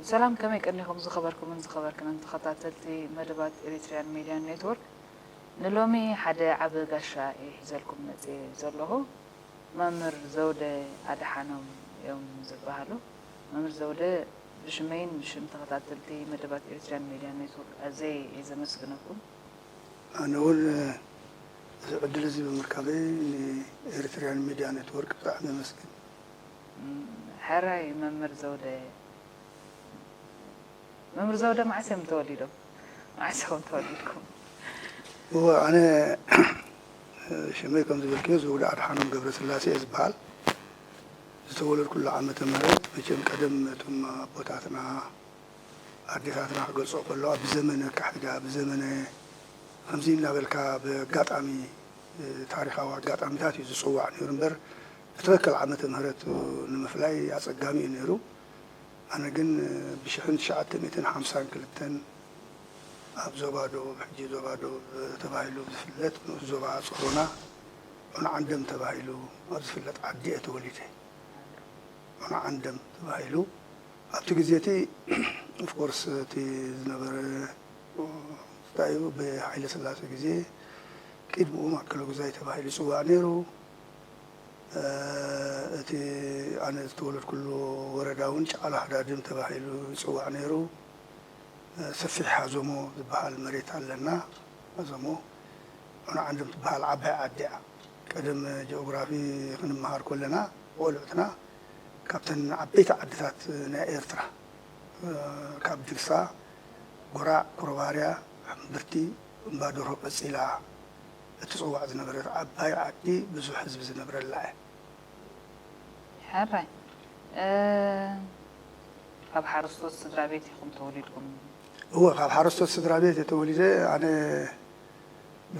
ሰላም፣ ከመይ ቀኒኹም ዝኸበርኩምን ዝኸበርክንን ተኸታተልቲ መደባት ኤሪትሪያን ሚድያ ኔትወርክ? ንሎሚ ሓደ ዓቢ ጋሻ እየ ሒዘልኩም መጽየ ዘለኹ። መምህር ዘውደ ኣድሓኖም እዮም ዝበሃሉ። መምህር ዘውደ፣ ብሽመይን ብሽም ተኸታተልቲ መደባት ኤሪትሪያን ሚድያ ኔትወርክ ኣዘየ እየ ዘመስግነኩም። ኣነ እውን እዚ ዕድል እዚ ብምርካበይ ንኤሪትሪያን ሚድያ ኔትወርክ ብጣዕሚ የመስግን። እም፣ ሕራይ መምህር ዘውደ፣ መምህር ዘውደ መዓስ እዮም ተወሊዶም? መዓስ ኢኹም ተወሊድኩም? እወ፣ ኣነ ሽመይ ከም ዝበልክዮ ዘውደ ኣድሓኖም ገብረስላሴ እየ ዝበሃል። ዝተወለድኩሉ ዓመተ ምህረት መቸም ቀደም እቶም ኣቦታትና ኣዴታትና ክገልጾ ከለዋ ብዘመነ ካሕዳ፣ ብዘመነ ከምዚ እናበልካ ብኣጋጣሚ፣ ታሪኻዊ ኣጋጣሚታት እዩ ዝጽዋዕ ነይሩ እምበር ብትኽክል ዓመተ ምህረት ንምፍላይ ኣጸጋሚ እዩ ነይሩ። ኣነ ግን ብሽሕን ትሽዓተ ሚእትን ሓምሳን ክልተን ኣብ ዞባ ደቡብ፣ ሕጂ ዞባ ደቡብ ተባሂሉ ዝፍለጥ ንኡስ ዞባ ጾሮና፣ ዑና ዓንደም ተባሂሉ ኣብ ዝፍለጥ ዓዲ እየ ተወሊደ። ዑና ዓንደም ተባሂሉ ኣብቲ ግዜ እቲ፣ ኦፍኮርስ፣ እቲ ዝነበረ እንታይ እዩ፣ ብሃይለ ስላሴ ግዜ ቅድሚኡ ማእከሎ ግዛይ ተባሂሉ ይጽዋዕ ነይሩ። እ፣ እቲ ኣነ ዝተወለድኩሉ ወረዳ እውን ጫዕላ ሃዳድም ተባሂሉ ይጽዋዕ ነይሩ። እ፣ ሰፊሕ ሃዞሞ ዝበሃል መሬት ኣለና። ሃዞሞ ዑና ዓንደም ትበሃል ዓባይ ዓዲ እያ። ቀደም ጂኦግራፊ ክንመሃር ከለና ቆልዑትና ካብተን ዓበይቲ ዓድታት ናይ ኤርትራ፣ እ፣ ካብ ድግሳ፣ ጎራዕ፣ ኮረባርያ፣ ሕምብርቲ፣ እምባደርሆ ቀጺላ እትጽዋዕ ዝነበረት ዓባይ ዓዲ ብዙሕ ህዝቢ ዝነብረላ እያ። ሕራይ፣ እ፣ ካብ ሓረስቶት ስድራ ቤት ኢኹም ተወሊድኩም? እወ፣ ካብ ሓረስቶት ስድራ ቤት እየ ተወሊደ። ኣነ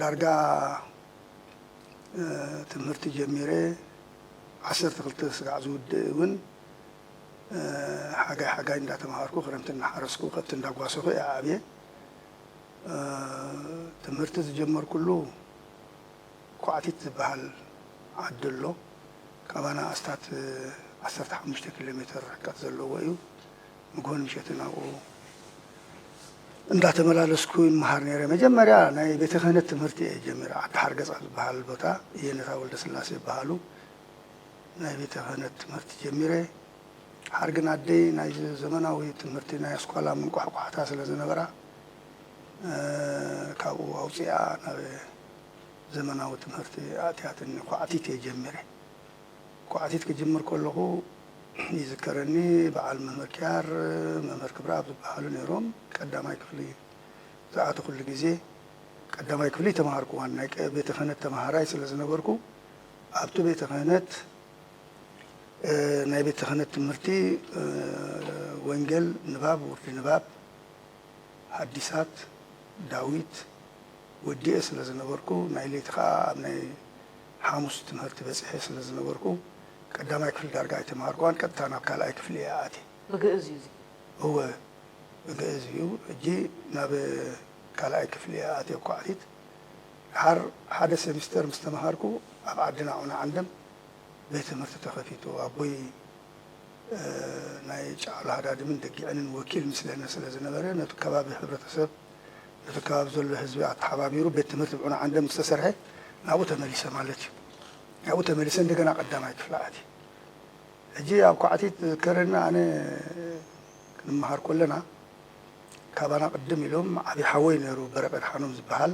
ዳርጋ፣ እ፣ ትምህርቲ ጀሚረ ዓሰርተ ክልተ ስጋዕ ዝውድእ እውን፣ እ፣ ሓጋይ ሓጋይ እንዳተምሃርኩ፣ ክረምቲ እናሓረስኩ፣ ከብቲ እንዳጓሰኹ እየ ዓብየ። እ፣ ትምህርቲ ዝጀመርኩሉ ኳዕቲት ዝበሃል ዓዲ ኣሎ። ካባና ኣስታት ዓሰርተ ሓሙሽተ ኪሎ ሜትር ርሕቀት ዘለዎ እዩ። ንግሆን ምሸትን ኣብኡ እንዳተመላለስኩ ይመሃር ነይረ። መጀመርያ ናይ ቤተ ክህነት ትምህርቲ እየ ጀሚረ። ዓዲ ሓርገጻ ዝበሃል ቦታ፣ እየነታ ወልደስላሴ ይበሃሉ። ናይ ቤተ ክህነት ትምህርቲ ጀሚረ። ሓርግን ኣደይ ናይ ዘመናዊ ትምህርቲ ናይ ኣስኳላ ምንቋሕቋሕታ ስለ ዝነበራ፣ እ፣ ካብኡ ኣውፂኣ ናብ ዘመናዊ ትምህርቲ ኣእትያትኒ። ኳዕቲት እየ ጀሚረ። ኳዕቲት ክጅምር ከለኹ ይዝከረኒ፣ በዓል መምህር ኪያር፣ መምህር ክብረኣብ ዝበሃሉ ነይሮም። ቀዳማይ ክፍሊ ዝኣተኹሉ ግዜ ቀዳማይ ክፍሊ ተምሃርኩ። ዋና ናይ ቀ-፣ ቤተ ክህነት ተምሃራይ ስለ ዝነበርኩ፣ ኣብቲ ቤተ ክህነት፣ እ፣ ናይ ቤተ ክህነት ትምህርቲ፣ እ፣ ወንጌል ንባብ፣ ውርዲ ንባብ፣ ሓዲሳት፣ ዳዊት ወዲኤ ስለ ዝነበርኩ፣ ናይ ለይቲ ኸኣ ኣብ ናይ ሓሙስ ትምህርቲ በጺሐ ስለ ዝነበርኩ፣ ቀዳማይ ክፍሊ ዳርጋ ኣይተምሃርኩዋን፣ ቀጥታ ናብ ካልኣይ ክፍሊ እየ ኣትየ። ብግእዝ እዩ እዚ? እወ፣ ብግእዝ እዩ። ሕጂ ናብ ካልኣይ ክፍሊ እየ ኣትየ ኳዕቲት። ድሓር ሓደ ሴሚስተር ምስ ተምሃርኩ፣ ኣብ ዓድና ዑና ዓንደም ቤት ትምህርቲ ተኸፊቱ። ኣቦይ፣ እ፣ ናይ ጫዕሎ ሃዳድምን ደጊዕንን ወኪል ምስለነ ስለ ዝነበረ፣ ነቲ ከባቢ ሕብረተሰብ፣ ነቲ ከባቢ ዘሎ ህዝቢ ኣተሓባቢሩ ቤት ትምህርቲ ብዑና ዓንደም ምስ ተሰርሐ፣ ናብኡ ተመሊሰ ማለት እዩ። ናብኡ ተመሊሰ እንደገና ቀዳማይ ክፍሊ ኣትየ። ሕጂ ኣብ ኳዕቲት ዝዝከረኒ፣ ኣነ ክንመሃር ከለና፣ ካባና ቅድም ኢሎም ዓብዪ ሓወይ ነይሩ፣ በረቀ ድሓኖም ዝበሃል፣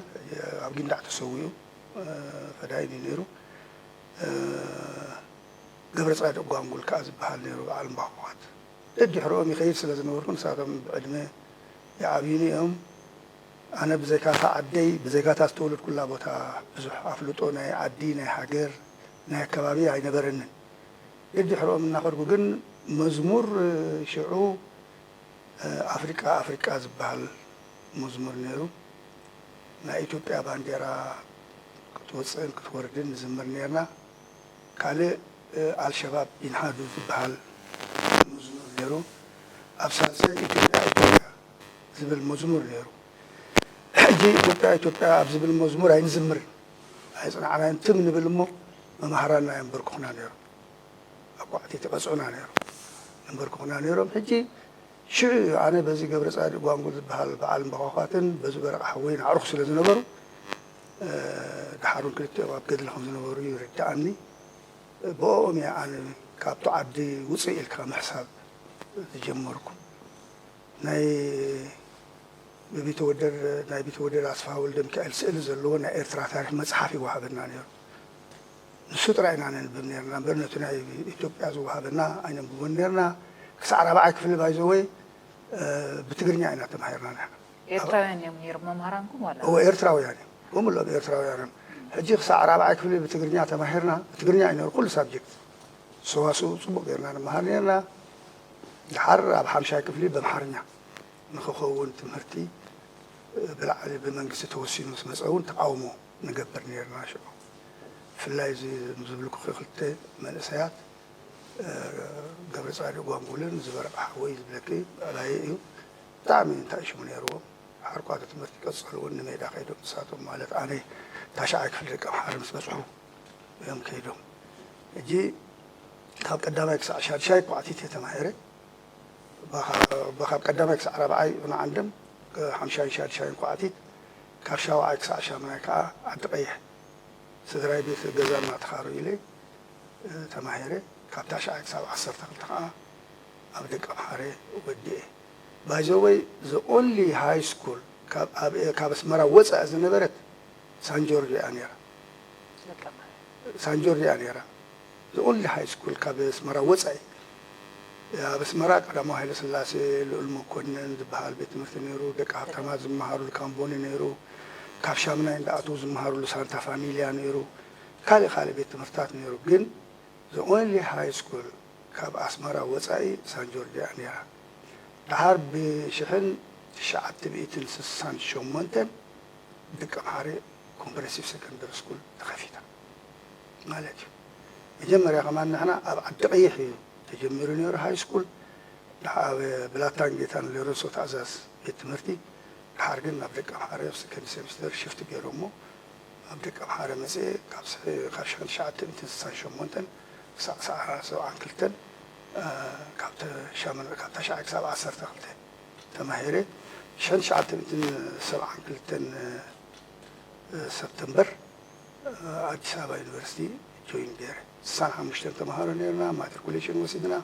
ኣብ ጊንዳዕ ተሰዊኡ፣ እ፣ ፈዳይን እዩ ነይሩ። እ፣ ገብረ ጻድቕ ጓንጉል ከኣ ዝበሃል ነይሩ፣ በዓል እምባኾኻት። ደድሕሮኦም ይኸይድ ስለ ዝነበርኩ፣ ንሳቶም ብዕድመ ይዓብዩኒ እዮም። ኣነ ብዘይካታ ዓደይ፣ ብዘይካታ ዝተወለድኩላ ቦታ ብዙሕ ኣፍልጦ ናይ ዓዲ፣ ናይ ሃገር፣ ናይ ኣከባቢ ኣይነበረንን። ደድሕሮኦም እናኸድኩ ግን መዝሙር፣ እ፣ ሽዑ፣ እ፣ ኣፍሪቃ ኣፍሪቃ ዝበሃል መዝሙር ነይሩ። ናይ ኢትዮጵያ ባንዴራ ክትወፅእን ክትወርድን ንዝምር ነይርና። ካልእ፣ እ፣ ኣልሸባብ ቢንሃዱ ዝበሃል መዝሙር ነይሩ። ኣብ ሳልሳይ ኢትዮጵያ ኢትዮጵያ ዝብል መዝሙር ነይሩ። ሕጂ ኢትዮጵያ ኢትዮጵያ ኣብ ዝብል መዝሙር ኣይንዝምርን። ኣይጽናዕናዮን። ትም ንብል እሞ መማህራንና የንበርኩኹና ነይሮም። ኣብ ኳዕቲ ትቐጽዑና ነይሮም። የንበርኩኹና ነይሮም። ሕጂ ሽዑ እዩ ኣነ በዚ ገብረ ጻድቅ ጓንጉል ዝበሃል በዓል መኳኳትን በዚ በረቓ ሓወይን ኣዕሩኽ ስለ ዝነበሩ፣ እ፣ ደሓር እውን ክልቲኦም ኣብ ገድሊ ከም ዝነበሩ ይርድኣኒ። ብኦም እየ ኣነ ካብቲ ዓዲ ውፅእ ኢልካ ምሕሳብ ዝጀመርኩ። ናይ ብቢተወደድ፣ ናይ ቢተወደድ ኣስፋ ወልደ ሚካኤል ስእሊ ዘለዎ ናይ ኤርትራ ታሪኽ መጽሓፍ ይወሃበና ነይሩ። ንሱ ጥራይ ኢና ነንብብ ነርና እምበር፣ ነቲ ናይ ኢትዮጵያ ዝወሃበና ኣይነንብቦን ነርና። ክሳዕ ራብዓይ ክፍሊ፣ ባይዘወይ፣ ብትግርኛ ኢና ተማሂርና ነርና። ኤርትራውያን እዮም ነይሮም መምሃራንኩም ዋላ? እወ፣ ኤርትራውያን እዮም። ብምልኦም ኤርትራውያን እዮም። ሕጂ ክሳዕ ራብዓይ ክፍሊ ብትግርኛ ተማሂርና። ብትግርኛ እዩ ነይሩ ኩሉ ሳብጀክት። ሰዋስው ጽቡቕ ጌርና ንመሃር ነርና። ድሓር ኣብ ሓምሻይ ክፍሊ በምሓርኛ ንኽኸውን ትምህርቲ ብላዕሊ ብመንግስቲ ተወሲኑ ምስ መጸ እውን ተቓውሞ ንገብር ነርና። ሽዑ ብፍላይ እዚ ዝብልኩ ክልተ መንእሰያት፣ እ፣ ገብረ ጻድቅ ጓንጉልን ዝበረቕ ሓወይ ዝብለኪ ብዕላየ እዩ። ብጣዕሚ እንታይ ሽሙ ነይርዎም፣ ሓርቋት ትምህርቲ ቀጸልዎ፣ ንሜዳ ከይዶም ንሳቶም ማለት ኣነ ታሽዓይ ክፍሊ ደቂ ኣምሓረ ምስ በጽሑ እዮም ከይዶም። ሕጂ ካብ ቀዳማይ ክሳዕ ሻድሻይ ኳዕቲት እየ ተማሂረ። ብኻ-፣ ብኻብ ቀዳማይ ክሳዕ ራብዓይ ንዓንድም፣ ሓምሻይን ሻድሻይን ኳዕቲት፣ ካብ ሻውዓይ ክሳዕ ሻምናይ ከኣ ዓዲ ቀይሕ ስድራይ ቤት ገዛ እናተኻሩ ኢለ፣ እ፣ ተማሂረ። ካብ ታሽዓይ ክሳብ ዓሰርተ ክልተ ከኣ ኣብ ደቂ ኣምሓረ ወዲኤ። By the way, the only high school ካብ፣ ኣብ፣ ካብ ኣስመራ ወጻኢ ዝነበረት ሳን ጆርጅ እያ ነይራ። ሳን ጆርጅ እያ ነይራ። The only high school ካብ ኣስመራ ወጻኢ። ኣብ ኣስመራ ቀዳማዊ ሃይለ ስላሴ፣ ልኡል መኮንን ዝበሃል ቤት ትምህርቲ ነይሩ። ደቂ ሃብታማት ዝመሃሩሉ ካምቦኒ ነይሩ። ካብ ሻምናይ እንዳኣተዉ ዝመሃሩሉ ሳንታ ፋሚልያ ነይሩ። ካልእ ካልእ ቤት ትምህርትታት ነይሩ። ግን the only high school ካብ ኣስመራ ወጻኢ ሳን ጆርጅ እያ ነይራ። ደሓር ብሽሕን ትሽዓተ ሚእትን ስሳን ሸሞንተን ደቂ ኣምሓረ ኮምፕረሲቭ ሰከንደሪ ስኩል ተኸፊታ ማለት እዩ። መጀመርያ ከማን ንሕና ኣብ ዓዲ ቀይሕ እዩ ተጀሚሩ ነይሩ ሃይ ስኩል። ደሓ-፣ ኣብ ብላታን ጌታን ሎረንሶ ትእዛዝ ቤት ትምህርቲ፣ ደሓር ግን ናብ ደቂ ኣምሓረ ኣብ ሰከንድ ሴሚስተር ሽፍት ገይሮሞ። ኣብ ደቂ ኣምሓረ መጽኤ ካብ ስ-፣ ካብ ሽሕን ትሽዓተ ሚእትን ስሳን ሸሞንተን ክሳዕ ሰዓ-፣ ሰብዓን ክልተን፣ እ፣ ካብ ተ-፣ ሻምን-፣ ካብ ታሽዓይ ክሳብ ዓሰርተ ክልተ ተማሂረ። ሽሕን ትሽዓተ ሚእትን ሰብዓን ክልተን፣ እ፣ ሰፕተምበር፣ እ፣ ኣዲስ ኣበባ ዩኒቨርሲቲ ጆይን ገይረ። ስሳን ሓሙሽተን ተምሃሮ ነይርና፣ ማትሪኩሌሽን ወሲድና።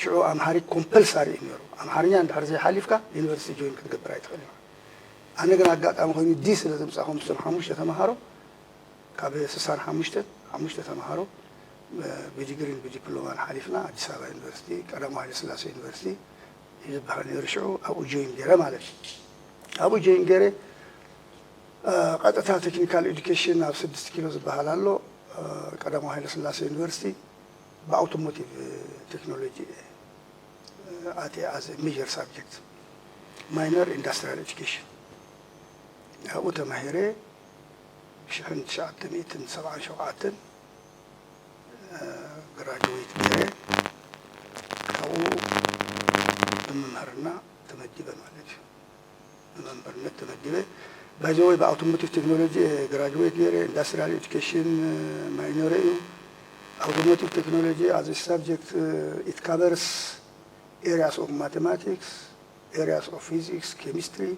ሽዑ ኣምሓሪክ ኮምፐልሳሪ እዩ ነይሩ። ኣምሓርኛ እንድሕር ዘይሓሊፍካ ዩኒቨርሲቲ ጆይን ክትገብር ኣይትኽእልን ኢኻ። ኣነ ግን ኣጋጣሚ ኮይኑ ዲ ስለ ዘምጻእኩም፣ ምስቶም ሓሙሽተ ተምሃሮ፣ ካብ ስሳን ሓሙሽተን፣ ሓሙሽተ ተምሃሮ፣ እ፣ ብዲግሪን ብዲፕሎማን ሓሊፍና ኣዲስ ኣበባ ዩኒቨርሲቲ፣ ቀዳማዊ ሃይለ ስላሴ ዩኒቨርሲቲ እዩ ዝበሃል ነይሩ ሽዑ፣ ኣብኡ ጆይን ገይረ ማለት እዩ። ኣብኡ ጆይን ገይረ፣ እ፣ ቀጥታ ቴክኒካል ኤዱኬሽን ኣብ ስድስት ኪሎ ዝበሃል ኣሎ፣ እ፣ ቀዳማዊ ሃይለ ስላሴ ዩኒቨርሲቲ ብኣውቶሞቲቭ ቴክኖሎጂ፣ እ፣ ኣትየ as a major subject፣ ማይነር ኢንዱስትሪያል ኤዱኬሽን። ኣብኡ ተማሂረ። ሽሕን ትሽዓተ ሚእትን ሰብዓን ሸውዓተን፣ እ፣ ግራጁዌት ገይረ። ካብኡ ብመምህርና ተመዲበ ማለት እዩ። ብመምህርነት ተመዲበ። By the way፣ ብኣውቶሞቲቭ ቴክኖሎጂ እየ ግራጁዌት ገይረ። ኢንዱስትሪያል ኤዱኬሽን፣ እ፣ ማይነር እዩ። ኣውቶሞቲቭ ቴክኖሎጂ as a subject፣ እ፣ it covers areas of mathematics, areas of physics, chemistry,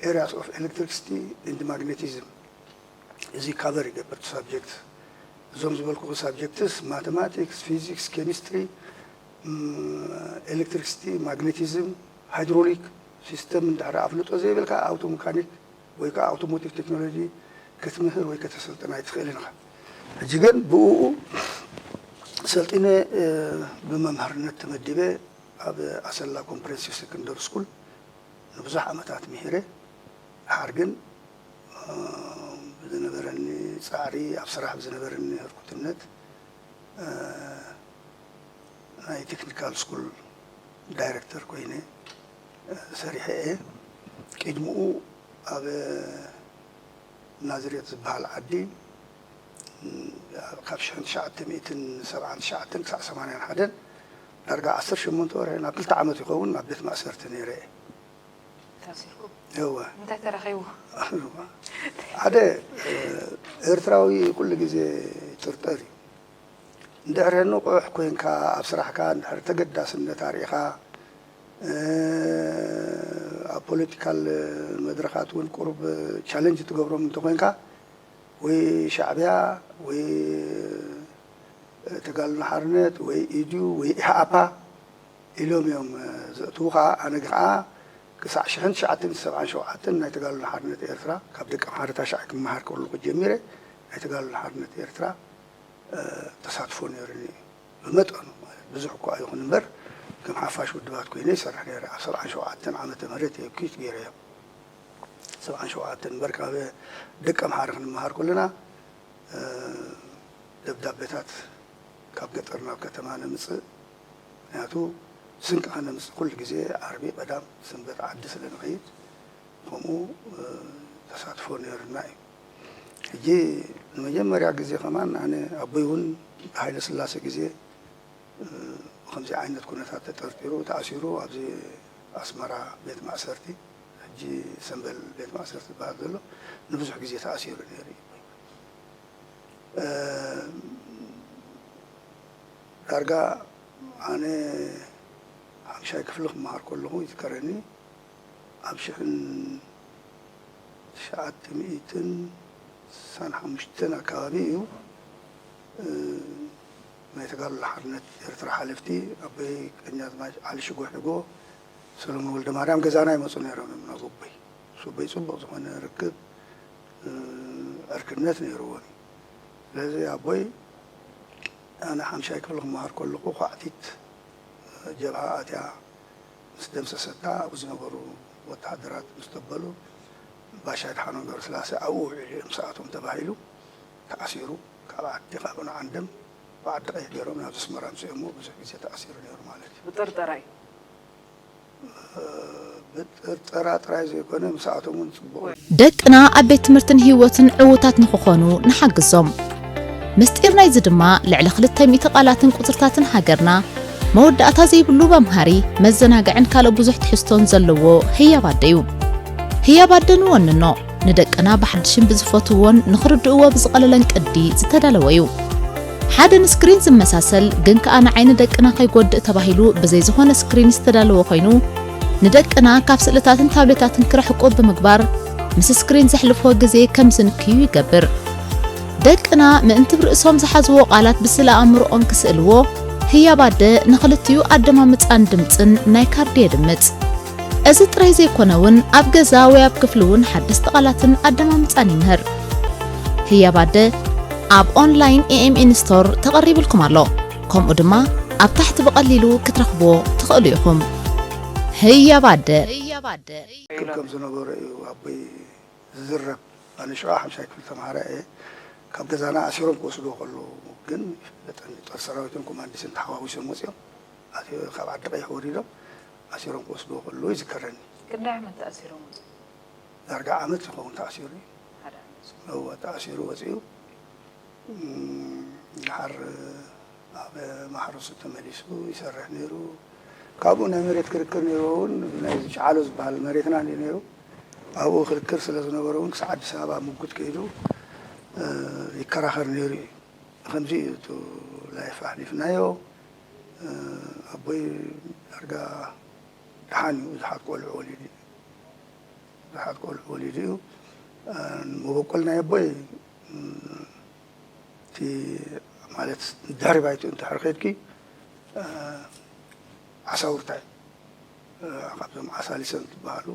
areas of electricity and magnetism። እዚ ካቨር ይገብር እቲ ሳብጀክት። እዞም ዝበልኩ ሳብጀክትስ ማተማቲክስ፣ ፊዚክስ፣ ኬሚስትሪ፣ ም፣ ኤሌክትሪክሲቲ፣ ማግኔቲዝም፣ ሃይድሮሊክ ሲስተም እንድሕር ኣፍልጦ ዘይብልካ ኣውቶ መካኒክ ወይ ከዓ ኣውቶሞቲቭ ቴክኖሎጂ ክትምህር ወይ ከተሰልጥን ኣይትኽእልን ኢኻ። ሕጂ ግን ብእኡ ሰልጢነ፣ እ፣ ብመምህርነት ተመዲበ ኣብ ኣሰላ ኮምፕሬንሲቭ ሰከንደሪ ስኩል ንብዙሕ ዓመታት ምሂረ። ድሓር ግን፣ እ፣ ብዝነበረኒ ጻዕሪ፣ ኣብ ስራሕ ብዝነበረኒ ህርኩትነት፣ እ፣ ናይ ቴክኒካል ስኩል ዳይረክተር ኮይነ፣ እ፣ ሰሪሐ እየ። ቅድሚኡ ኣብ ናዝሬት ዝበሃል ዓዲ፣ እ፣ ካብ ሽሕን ትሽዓተ ሚእትን ሰብዓን ትሽዓተን ክሳዕ ሰማንያን ሓደን ዳርጋ ዓሰርተ ሸሞንተ ወርሒ፣ ናብ ክልተ ዓመት ይኸውን፣ ናብ ቤት ማእሰርቲ ነይረ እየ። ታሲርኩም? እወ። እንታይ ተረኺቡ? ሓደ፣ እ፣ ኤርትራዊ ኩሉ ግዜ ይጥርጠር እዩ። እንድሕር ንቑሕ ኮይንካ ኣብ ስራሕካ፣ እንድሕር ተገዳስነት ኣርኢኻ፣ ኣብ ፖለቲካል መድረኻት እውን ቁሩብ ቻለንጅ ትገብሮም እንተኾይንካ፣ ወይ ሻዕብያ ወይ ተጋድሎ ሓርነት ወይ ኢድዩ ወይ ኢህኣፓ ኢሎም እዮም ዘእትዉኻ። ኣነ ከዓ ክሳዕ ሽሕን ትሽዓተ ሚእትን ሰብዓን ሸውዓተን ናይ ተጋድሎ ሓርነት ኤርትራ፣ ካብ ደቂ ኣምሓሩ ታሽዓይ ክመሃር ከለኹ ጀሚረ ናይ ተጋድሎ ሓርነት ኤርትራ ተሳትፎ ነይሩኒ እዩ። ብመጠኑ ማለት ብዙሕ እኳ ኣይኹን እምበር፣ ከም ሓፋሽ ውድባት ኮይነ ይሰርሕ ነይረ። ኣብ ሰብዓን ሸውዓተን ዓመተ ምህረት እየ ኪት ገይረዮ። ሰብዓን ሸውዓተን እምበር፣ ካብ ደቂ ኣምሓሩ ክንመሃር ከለና ደብዳቤታት ካብ ገጠር ናብ ከተማ ነምፅእ። ምክንያቱ ስንቂ ከነምፅእ ኩሉ ግዜ ዓርቢ፣ ቀዳም፣ ሰንበት ዓዲ ስለ ንኸይድ፣ ከምኡ ተሳትፎ ነይሩና እዩ። ሕጂ ንመጀመርያ ግዜ ከማን ኣነ፣ ኣቦይ እውን ብሃይለ ስላሴ ግዜ ብከምዚ ዓይነት ኩነታት ተጠርጢሩ ተኣሲሩ ኣብዚ ኣስመራ ቤት ማእሰርቲ፣ ሕጂ ሰምበል ቤት ማእሰርቲ ዝበሃል ዘሎ፣ ንብዙሕ ግዜ ተኣሲሩ ነይሩ እዩ። ዳርጋ ኣነ ሓምሻይ ክፍሊ ክመሃር ከለኹ ይዝከረኒ። ኣብ ሽሕን ትሽዓተ ሚእትን ስሳን ሓሙሽተን ኣካባቢ እዩ። ናይ ተጋድሎ ሓርነት ኤርትራ ሓለፍቲ ኣቦይ ቀኛዝማች ዓሊ ሽጎ ሕጎ፣ ሰሎሞን ወልደ ማርያም ገዛና ይመፁ ነይሮም እዮም ናብ ኣቦይ። ምስ ኣቦይ ፅቡቕ ዝኾነ ርክብ ዕርክነት ነይርዎም እዩ። ስለዚ ኣቦይ ኣነ ሓምሻይ ክፍሊ ክመሃር ከለኹ ኳዕቲት ጀብሃ ኣትያ ምስ ደምሰሰታ፣ ኣብኡ ዝነበሩ ወተሃደራት ምስ ተበሉ፣ ባሻይ ደሓኖም ገብረስላሴ ኣብኡ ውዒሉ እዩ ምስኣቶም ተባሂሉ ተኣሲሩ። ካብ ዓዲ፣ ካብ ዑንዓንደም ብዓዲ ቀይሕ ገይሮም ናብዚ ኣስመራ ኣምፅኦሞ። ብዙሕ ግዜ ተኣሲሩ ነይሩ ማለት እዩ። ብጥርጠራ እዩ። ብጥርጠራ ጥራይ ዘይኮነ፣ ምስኣቶም እውን ፅቡቕ። ደቅና ኣብ ቤት ትምህርትን ህይወትን ዕዉታት ንኽኾኑ ንሓግዞም። ምስጢር ናይዚ ድማ ልዕሊ ክልተ ሚእቲ ቃላትን ቁጽርታትን ሃገርና፣ መወዳእታ ዘይብሉ መምሃሪ፣ መዘናግዕን ካልእ ብዙሕ ትሕዝቶን ዘለዎ ህያብ ኣደ እዩ። ህያብ ኣደ ንወንኖ፣ ንደቅና ብሓድሽን ብዝፈትውዎን ንኽርድእዎ ብዝቐለለን ቅዲ ዝተዳለወ እዩ። ሓደ ንስክሪን ዝመሳሰል ግን ከኣ ንዓይኒ ደቅና ከይጎድእ ተባሂሉ ብዘይ ዝኾነ ስክሪን ዝተዳለወ ኮይኑ፣ ንደቅና ካብ ስእልታትን ታብሌታትን ክርሕቁ ብምግባር፣ ምስ ስክሪን ዘሕልፍዎ ግዜ ከም ዝንክዩ ይገብር። ደቅና ምእንቲ ርእሶም ዝሓዝዎ ቃላት ብስእለ ኣእምሮኦም ክስእልዎ፣ ህያብ ኣደ ንኽልቲኡ ኣደማምጻን ድምጽን ናይ ካርዲ የድምጽ። እዚ ጥራይ ዘይኮነ እውን፣ ኣብ ገዛ ወይ ኣብ ክፍሊ እውን ሓደስቲ ቃላትን ኣደማምጻን ይምህር። ህያብ ኣደ ኣብ ኦንላይን ኤ ኤም ኤን ስቶር ተቐሪብልኩም ኣሎ። ከምኡ ድማ ኣብ ታሕቲ ብቐሊሉ ክትረኽብዎ ትኽእሉ ኢኹም። ህያብ ኣደ። ክብ ከም ዝነበረ እዩ ኣቦይ ዝዝረብ። ኣነ ሽዑ ሓምሻይ ክፍሊ ተምሃራይ እየ። ካብ ገዛና ኣሲሮም ክወስድዎ ከለዉ ግን ይፍለጠኒ። ጦር ሰራዊትን ኮማንዲስን ተሓዋዊሶም ወፂኦም፣ ኣቲ-፣ ካብ ዓዲ ቀይሕ ወሪዶም ኣሲሮም ክወስድዎ ከለዉ ይዝከረኒ። ክንደይ ዓመት ተኣሲሮም ወፂኦም? ዳርጋ ዓመት ዝኸውን ተኣሲሩ እዩ። ሓደ ዓመት። እወ፣ ተኣሲሩ ወፂኡ። እም፣ ድሓር ኣብ ማሕረሱ ተመሊሱ ይሰርሕ ነይሩ። ካብኡ ናይ መሬት ክርክር ነይሩ እውን፣ ናይ ጫዕሎ ዝበሃል መሬትና እንዲ ነይሩ። ኣብኡ ክርክር ስለ ዝነበረ እውን ክሳዕ ኣዲስ ኣበባ ምጉት ከይዱ፣ እ፣ ይከራኸር ነይሩ እዩ። ከምዚ እዩ እቱ ላይፍ ኣሕሊፍናዮ። እ፣ ኣቦይ ዳርጋ ደሓን እዩ፣ ብዙሓት ቆልዑ ወሊዱ እዩ። ብዙሓት ቆልዑ ወሊዱ እዩ። እ፣ መበቆል ናይ ኣቦይ፣ እ፣ እቲ ማለት ድሕሪ ባይትኡ እንድሕር ኸድኪ፣ እ፣ ዓሳውርታ እዩ። እ፣ ካብዞም ዓሳሊሰን ዝበሃሉ፣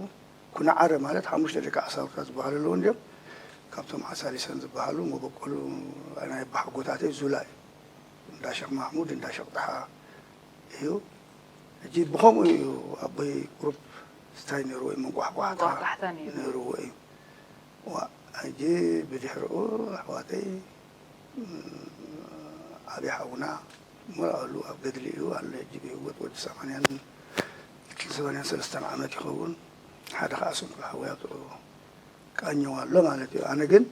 ኩናዓረ ማለት ሓሙሽተ ደቂ ዓሳውርታ ዝበሃሉ ኣለዉ እንድዮም። ካብቶም ዓሳሊሰን ዝበሃሉ መበቆሉ ናይ ኣቦሓጎታተይ ዙላ እዩ። እንዳ ሸኽ ማሕሙድ፣ እንዳ ሸቕ ጥሓ እዩ። ሕጂ ብኸምኡ እዩ ኣቦይ ቁሩብ ስታይ ነይርዎ እዩ፣ መንቋሕቋሕታ መንቋሕቋሕታ ነይርዎ። ነይርዎ እዩ። ዋ፣ ሕጂ ብድሕሪኡ ኣሕዋተይ፣ እም፣ ዓብዪ ሓውና እሞ ኣሉ ኣብ ገድሊ እዩ ኣሎ። ሕጂ ብህይወት ወዲ ሰማንያን ሰማንያን ሰለስተን ዓመት ይኸውን። ሓደ ከዓ ስንኩል ሓወይ ኣብ ጥቕኡ ቃኘው ኣሎ ማለት እዩ። ኣነ ግን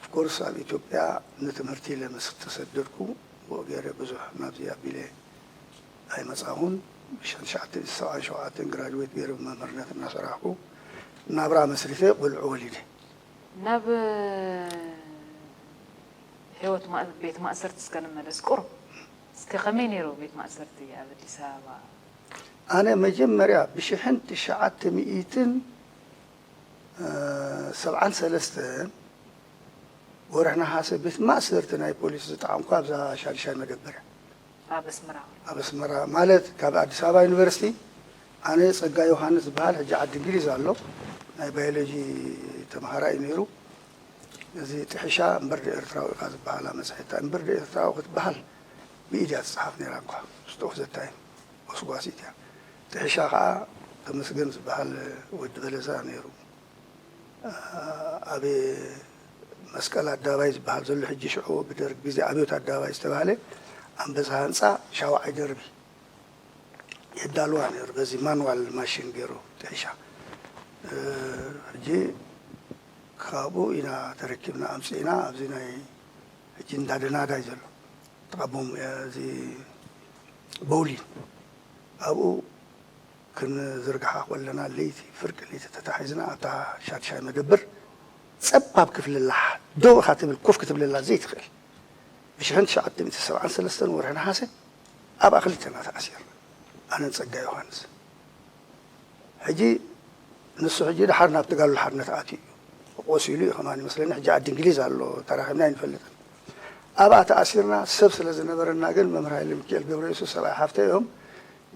ኦፍኮርስ ኣብ ኢትዮጵያ ንትምህርቲ ኢለ ምስ ተሰደድኩ ብኡ ገይረ ብዙሕ ናብዚ ኣቢለ ኣይመጻኹን። ብሽሕን ትሽዓተ ሚእትን ሰብዓን ሸውዓተን ግራጅዌት ገይረ ብመምህርነት እናሰራሕኩ ናብራ መስሪተ ቆልዑ ወሊደ። ናብ ህይወት ማ-፣ ቤት ማእሰርቲ እስከ ንመለስ ቁሩብ። እስከ ከመይ ነይሩ ቤት ማእሰርቲ ኣብ ኣዲስ ኣበባ? ኣነ መጀመርያ ብሽሕን ትሽዓተ ሚእትን ሰብዓን ሰለስተን ወርሒ ነሓሰ ቤት ማእሰርቲ ናይ ፖሊስ ዝጠዓምኩ ኣብዛ ሻድሻይ መደበር እያ። ኣብ ኣስመራ ኣብ ኣስመራ ማለት ካብ ኣዲስ ኣበባ ዩኒቨርሲቲ ኣነ ጸጋ ዮሃንስ ዝበሃል ሕጂ ዓዲ እንግሊዝ ኣሎ ናይ ባዮሎጂ ተምሃራይ ነይሩ። እዚ ጥሒሻ እምበር ዶ ኤርትራዊ ኢኻ ዝበሃላ መጽሔታ እምበር ዶ ኤርትራዊ ክትበሃል ብኢድ እያ ትጽሓፍ ነይራ እንኳ ስጡፍ ዘታይ ጎስጓሲት እያ። ጥሒሻ ከዓ ተመስገን ዝበሃል ወዲ በለሳ ነይሩ። ኣብ መስቀል ኣደባባይ ዝበሃል ዘሎ ሕጂ ሽዑ ብደርግ ግዜ ኣብዮት ኣደባባይ ዝተባህለ ኣንበሳ ህንፃ ሻውዓይ ደርቢ የዳልዋ ነይሩ። በዚ ማንዋል ማሽን ገይሩ ጥሒሻ ሕጂ ካብኡ ኢና ተረኪብና ኣምፅእና ኣብዚ ናይ ሕጂ እንዳደናዳይ ዘሎ ተቐቦም እዚ ቦውሊን ኣብኡ ክንዝርግሓ ከለና ለይቲ ፍርቂ ለይቲ ተታሒዝና ኣብታ ሻድሻይ መደብር ፀባብ ክፍሊ ኣላ። ደው ኢኻ ትብል ኮፍ ክትብለላ ዘይትኽእል። ብሽሕን ትሽዓተ ሚእቲ ሰብዓን ሰለስተን ወርሒ ነሓሰ ኣብኣ ክልተና ተኣሲርና ኣነን ፀጋ ዮሃንስ። ሕጂ ንሱ ሕጂ ድሓር ናብ ተጋድሎ ሓርነት ኣትዩ እዩ። ቆሲሉ እዩ ከማን ይመስለኒ። ሕጂ ዓዲ እንግሊዝ ኣሎ ተራኺብና ኣይንፈልጥን። ኣብኣ ተኣሲርና ሰብ ስለ ዝነበረና ግን መምህር ሃይለ ሚካኤል ገብረ የሱስ ሰብኣይ ሓፍተይ እዮም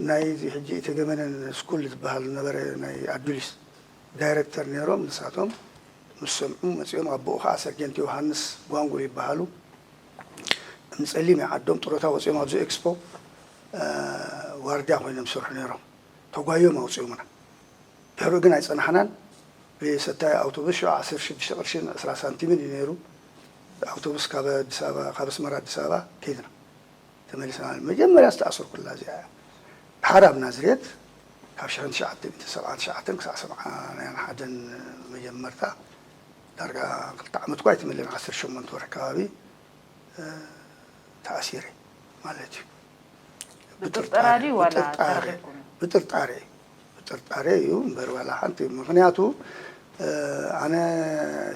ናይዚ ሕጂ እተገመነን ስኩል ዝበሃል ዝነበረ ናይ ኣዱሊስ ዳይረክተር ነይሮም። ንሳቶም ምስ ሰምዑ መፂኦም ኣቦኡ ከዓ ሰርጀንት ዮሃንስ ጓንጉል ይበሃሉ። እምኒ ፀሊም እዩ ዓዶም ጥሮታ ወፂኦም ኣብዚ ኤክስፖ ዋርድያ ኮይኖም ዝሰርሑ ነይሮም። ተጓዮም ኣውፅኦምና። ድሕሪኡ ግን ኣይፀናሕናን። ብሰታይ ኣውቶቡስ ሽዑ ዓሰርተ ሽዱሽተ ቅርሽን ዕስራ ሳንቲምን እዩ ነይሩ። ኣውቶቡስ ካብ ኣዲስ ኣበባ ካብ ኣስመራ ኣዲስ ኣበባ ከይድና ተመሊስና። መጀመርያ ዝተኣሰርኩላ እዚኣ እያ። ድሓር ኣብ ናዝሬት ካብ ሽሕን ትሽዓተ ሚእትን ሰብዓን ትሽዓተን ክሳዕ ሰብዓን ሓደን መጀመርታ ዳርጋ ክልተ ዓመት እኳ ኣይተመልአን ዓሰርተ ሸሞንተ ወርሒ ከባቢ ተኣሲረ ማለት እዩ። ብጥርጠራ ድዩ ዋላ ተረኺብኩም? ብጥርጣሬ ብጥርጣሬ እዩ እምበር ዋላ ሓንቲ ምክንያቱ ኣነ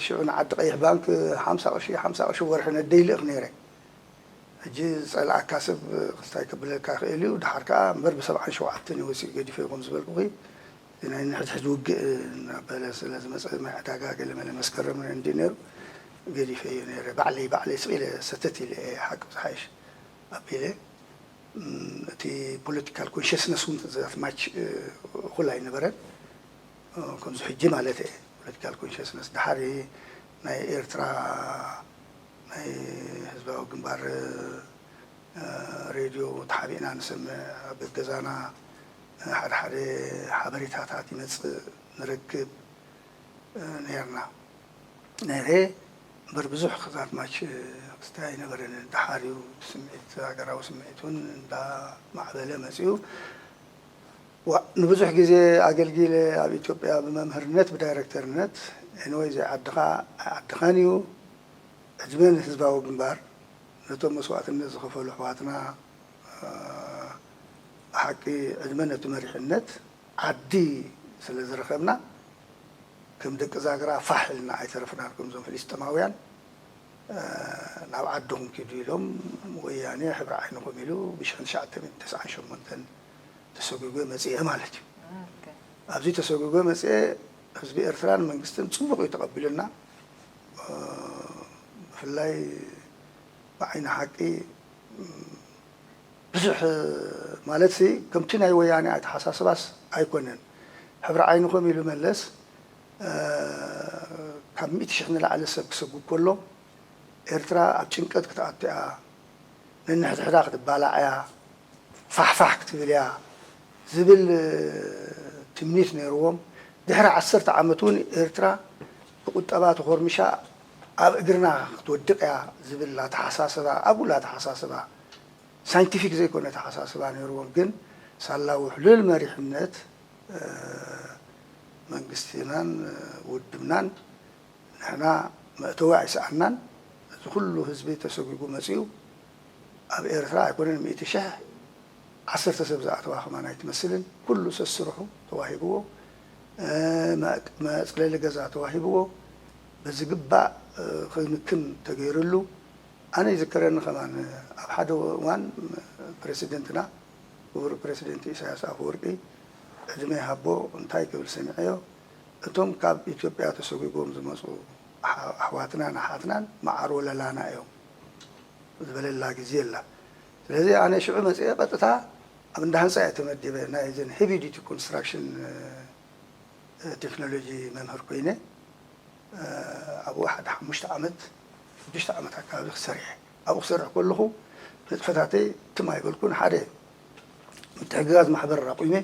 ሽዑ ንዓዲ ቀይሕ ባንክ ሓምሳ ቅርሺ ሓምሳ ቅርሺ ወርሒ ነደይ ልእኽ ነይረ። ሕጂ ዝፀልኣካ ሰብ ክስታይ ክብለካ ይኽእል እዩ። ድሓር ከዓ እምበር ብሰብዓን ሸውዓተን እዩ ወፂኡ ገዲፈ ይኹን ዝበልኩኺ ናይ ንሕድሕድ ውግእ እናበለ ስለ ዝመፀ ማይ ዕዳጋ ገለመለ መስከረም እንዲ ነይሩ ገዲፈዮ ነይረ። ባዕለይ ባዕለይ ስቕ ኢለ ሰተት ኢለ እየ ሓቂ ዝሓይሽ ኣቢለ እቲ ፖለቲካል ኮንሽስነስ እውን ዛት ማች እኹል ኣይነበረን። ከምዚ ሕጂ ማለት እየ ፖለቲካል ኮንሽስነስ ድሓሪ ናይ ኤርትራ ናይ ህዝባዊ ግንባር ሬድዮ ተሓቢእና ንሰምዕ ኣብ ገዛና ሓደ ሓደ ሓበሬታታት ይመፅእ ንረክብ ነርና ነይረ እምበር ብዙሕ ክዛት ማች ክስታይ ኣይነበረን። ድሓር እዩ ስምዒት ሃገራዊ ስምዒት እውን እንዳማዕበለ መፅኡ። ንብዙሕ ግዜ ኣገልጊለ ኣብ ኢትዮጵያ ብመምህርነት ብዳይረክተርነት ኤንወይ ዘይዓድኻ ኣይዓድኻን እዩ። ዕድመ ንህዝባዊ ግንባር ነቶም መስዋእትነት ዝኸፈሉ ኣሕዋትና ብሓቂ ዕድመ ነቲ መሪሕነት ዓዲ ስለ ዝረኸብና ከም ደቂ ዛግራ ፋሕ ኢልና ኣይተረፍናን። ከምዞም ፍልስጥማውያን ናብ ዓድኹም ኪዱ ኢሎም ወያኔ ሕብሪ ዓይንኹም ኢሉ ብሽሕን ትሽዓተ ሚእትን ተስዓን ሸሞንተን ተሰጒጎ መፅኤ ማለት እዩ። ኣብዚ ተሰጒጎ መፅኤ ህዝቢ ኤርትራን መንግስትን ፅቡቕ እዩ ተቐቢሉና። ብፍላይ ብዓይኒ ሓቂ ብዙሕ ማለት ሲ ከምቲ ናይ ወያኔ ኣተሓሳስባስ ኣይኮነን። ሕብሪ ዓይንኹም ኢሉ መለስ ካብ ሚእቲ ሽሕ ንላዕሊ ሰብ ክሰጉግ ከሎ ኤርትራ ኣብ ጭንቀት ክትኣቱ እያ፣ ነንሕድሕዳ ክትባላዕ እያ፣ ፋሕፋሕ ክትብል እያ ዝብል ትምኒት ነይርዎም። ድሕሪ ዓሰርተ ዓመት እውን ኤርትራ ብቁጠባ ተኾርሚሻ ኣብ እግርና ክትወድቕ እያ ዝብል ኣተሓሳስባ ኣጉል ኣተሓሳስባ ሳይንቲፊክ ዘይኮነ ኣተሓሳስባ ነይርዎም። ግን ሳላ ውሕሉል መሪሕነት መንግስትናን ውድብናን ንሕና መእተዊ ኣይሰኣናን። እዚ ኩሉ ህዝቢ ተሰጒጉ መፂኡ ኣብ ኤርትራ ኣይኮነን ሚእቲ ሽሕ ዓሰርተ ሰብ ዝኣተዋ ከማን ኣይትመስልን። ኩሉ ሰስርሑ ተዋሂብዎ፣ መፅለሊ ገዛ ተዋሂብዎ፣ በዝግባእ ክንክን ተገይርሉ። ኣነ ይዝከረኒ ከማን ኣብ ሓደ እዋን ፕረሲደንትና ክቡር ፕረሲደንት ኢሳያስ ኣፈወርቂ ዕድመ ይሃቦ እንታይ ክብል ሰሚዐዮ፣ እቶም ካብ ኢትዮጵያ ተሰጒጎም ዝመጹ ኣሕ- ኣሕዋትናን ኣሓትናን መዓር ወለላና እዮም ዝበለላ ግዜ ኣላ። ስለዚ ኣነ ሽዑ መጽኤ ቀጥታ ኣብ እንዳ ህንጻ እየ ተመዲበ፣ ናይ ዘን ሄቪ ዲቲ ኮንስትራክሽን ቴክኖሎጂ መምህር ኮይነ ኣብኡ ሓደ ሓሙሽተ ዓመት ሽዱሽተ ዓመት ኣካባቢ ክሰርሐ ኣብኡ ክሰርሕ ከለኹ ንጥፈታተይ ትም ኣይበልኩን። ሓደ ምትሕግጋዝ ማሕበር ኣቑመ።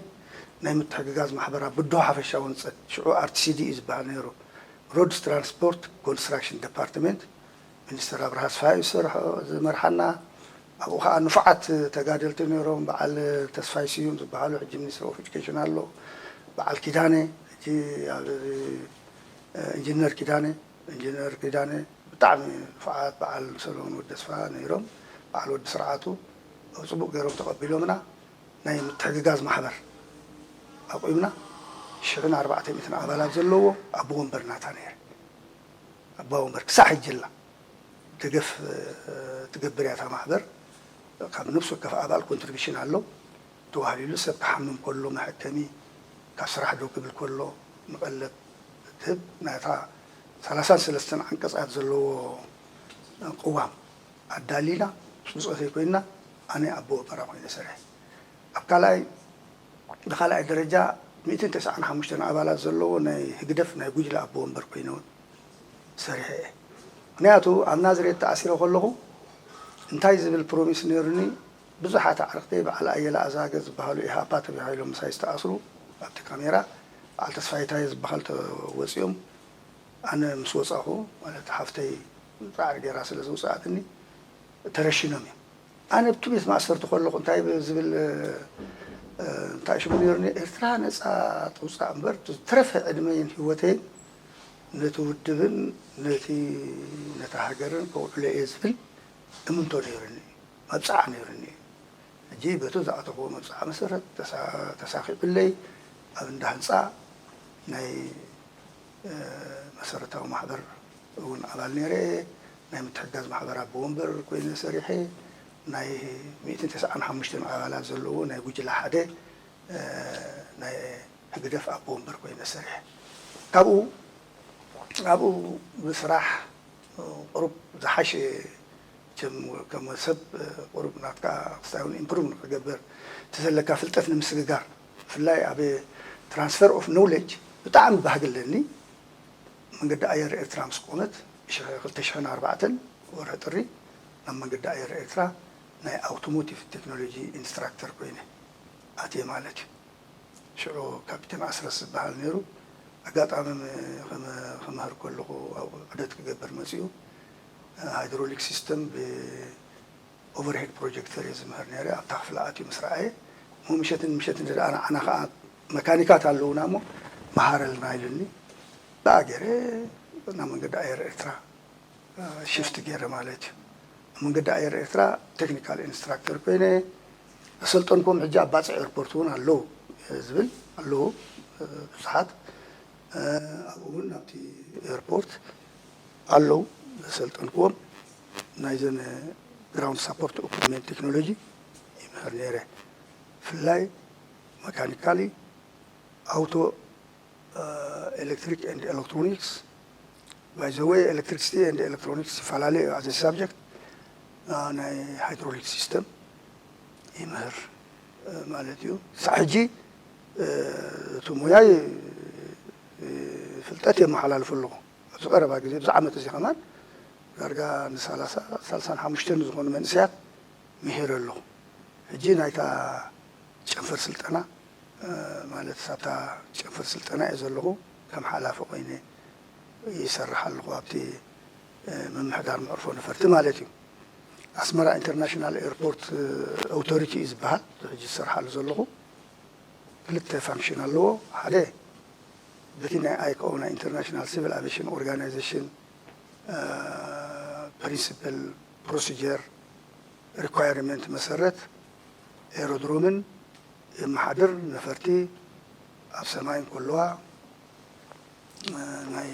ናይ ምትሕግጋዝ ማሕበር ኣብ ብድሆ ሓፈሻዊ ህንፀት ሽዑ ኣርቲሲዲ እዩ ዝበሃል ነይሩ፣ ሮድስ ትራንስፖርት ኮንስትራክሽን ዲፓርትመንት፣ ሚኒስትር ኣብርሃ ኣስፍሃ እዩ ዝሰርሖ ዝመርሓና። ኣብኡ ከዓ ንፉዓት ተጋደልቲ ነይሮም። በዓል ተስፋይ ስዩም ዝበሃሉ ሕጂ ሚኒስትር ኦፍ ኤጁኬሽን ኣሎ። በዓል ኪዳነ ሕጂ ኣብ ኢንጂነር ኪዳነ ኢንጂነር ኪዳነ ብጣዕሚ ንፉዓት በዓል ሰሎሞን ወዲ ኣስፍሃ ነይሮም። በዓል ወዲ ስርዓቱ ጽቡቕ ገይሮም ተቐቢሎምና። ናይ ምትሕግጋዝ ማሕበር ኣቑምና። ሽሕን ኣርባዕተ ሚእትን ኣባላት ዘለዎ ኣቦ ወንበር ናታ ነይረ። ኣባ ወንበር ክሳዕ ሕጂ ኣላ። ደገፍ ትገብር እያ እታ ማሕበር። ካብ ነፍሲ ወከፍ ኣባል ኮንትሪቢሽን ኣሎ ተዋህሊሉ። ሰብ ክሓምም ከሎ መሐከሚ፣ ካብ ስራሕ ደው ክብል ከሎ ንቐለብ ትህብ። ናታ ሰላሳን ሰለስተን ዓንቀፃት ዘለዎ ቅዋም ኣዳሊና ብፆተይ ኮይና ኣነ ኣቦ ወንበራ ኮይነ ሰሪሐ። ኣብ ካልኣይ ብኻልኣይ ደረጃ ሚእትን ተስዓን ሓሙሽተን ኣባላት ዘለዎ ናይ ህግደፍ ናይ ጉጅለ ኣቦ ወንበር ኮይነ እውን ሰሪሐ እየ። ምክንያቱ ኣብ ናዝሬት ተኣሲረ ከለኹ እንታይ ዝብል ፕሮሚስ ነይሩኒ? ብዙሓት ኣዕርኽተይ በዓል ኣየለ ኣዛገ ዝበሃሉ ኢሃፓ ተባሂሎም ምሳይ ዝተኣስሩ ኣብቲ ካሜራ በዓል ተስፋይታይ ዝበሃል ተወፂኦም ኣነ ምስ ወፃኹ ማለት ሓፍተይ ፃዕሪ ገይራ ስለ ዝውፅኣትኒ ተረሽኖም እዮም። ኣነ ኣብቲ ቤት ማእሰርቲ ከለኹ እንታይ ዝብል እንታይ ሽሙ ነይሩኒ? ኤርትራ ነፃ ትውፃእ እምበር ዝተረፈ ዕድመይን ህይወተይን ነቲ ውድብን ነቲ ነታ ሃገርን ከውዕሎ እየ ዝብል እምንቶ ነይሩኒ፣ መብፅዓ ነይሩኒ። ሕጂ በቲ ዝኣተኽዎ መብፅዓ መሰረት ተሳኺዑለይ ኣብ እንዳ ህንፃ ናይ መሰረታዊ ማሕበር እውን ኣባል ነይረ እየ። ናይ ምትሕጋዝ ማሕበር ኣቦ ወንበር ኮይነ ሰሪሐ። ናይ ሚእትን ተስዓን ሓሙሽተን ኣባላት ዘለዎ ናይ ጉጅለ ሓደ ናይ ህግደፍ ኣቦ ወንበር ኮይነ ሰሪሐ። ካብኡ ኣብኡ ብስራሕ ቁሩብ ዝሓሸ ከም ሰብ ቁሩብ ናትካ ክስታይ እውን ኢምፕሩቭ ንክገብር እቲ ዘለካ ፍልጠት ንምስግጋር ብፍላይ ኣብ ትራንስፈር ኦፍ ኖውሌጅ ብጣዕሚ ባህጊ ኣለኒ። መንገዲ ኣየር ኤርትራ ምስ ቆመት ክልተ ሽሕን ኣርባዕተን ወርሒ ጥሪ ናብ መንገዲ ኣየር ኤርትራ ናይ ኣውቶሞቲቭ ቴክኖሎጂ ኢንስትራክተር ኮይነ ኣትየ ማለት እዩ። ሽዑ ካፒቴን ኣስረስ ዝበሃል ነይሩ። ኣጋጣሚ ክምህር ከለኹ ኣብኡ ዑደት ክገብር መፂኡ። ሃይድሮሊክ ሲስተም ብኦቨርሄድ ፕሮጀክተር እየ ዝምህር ነይረ። ኣብታ ክፍሊ ኣትዩ ምስ ረኣየ እሞ ምሸትን ምሸትን ደኣ ንዓና ከዓ መካኒካት ኣለዉና እሞ መሃረልና ኢሉኒ። ብኣ ገይረ ናብ መንገዲ ኣየር ኤርትራ ሽፍት ገይረ ማለት እዩ። ኣብ መንገዲ ኣየር ኤርትራ ቴክኒካል ኢንስትራክተር ኮይነ ዘሰልጠንኩም ሕጂ ኣብ ባፅዕ ኤርፖርት እውን ኣለዉ ዝብል ኣለዉ ብዙሓት ኣብኡ እውን ኣብቲ ኤርፖርት ኣለዉ ዘሰልጠንኩዎም ናይዘን ግራውንድ ሳፖርት ኢኩፕመንት ቴክኖሎጂ ይምህር ነይረ። ብፍላይ መካኒካሊ ኣውቶ ኤሌክትሪክ ኤንድ ኤሌክትሮኒክስ። By the way, ኤሌክትሪክሲቲ ኤንድ ኤሌክትሮኒክስ ይፈላለዩ። ኣዘ ሳብጀክት ናይ ሃይድሮሊክ ሲስተም ይምህር ማለት እዩ። ሳዕ ሕጂ እቲ ሙያይ ፍልጠት የመሓላልፉ ኣለኹ። ኣብዚ ቀረባ ግዜ ብዚ ዓመት እዚ ከማን ዳርጋ ንሳላሳ ሳልሳን ሓሙሽተን ዝኾኑ መንእሰያት ምሂረ ኣለኹ። ሕጂ ናይታ ጨንፈር ስልጠና ማለት ኣብታ ጨንፈር ስልጠና እየ ዘለኹ። ከም ሓላፊ ኮይነ ይሰርሕ ኣለኹ ኣብቲ ምምሕዳር መዕርፎ ነፈርቲ ማለት እዩ። ኣስመራ ኢንተርናሽናል ኤርፖርት ኣውቶሪቲ እዩ ዝበሃል ሕጂ ዝሰርሓሉ ዘለኹ። ክልተ ፋንክሽን ኣለዎ። ሓደ በቲ ናይ ኣይካኦ ናይ ኢንተርናሽናል ሲቪል ኣቪሽን ኦርጋናይዜሽን ፕሪንሲፕል ፕሮሲጀር ሪኳየርመንት መሰረት ኤሮድሮምን የመሓድር ነፈርቲ ኣብ ሰማይ እንከለዋ ናይ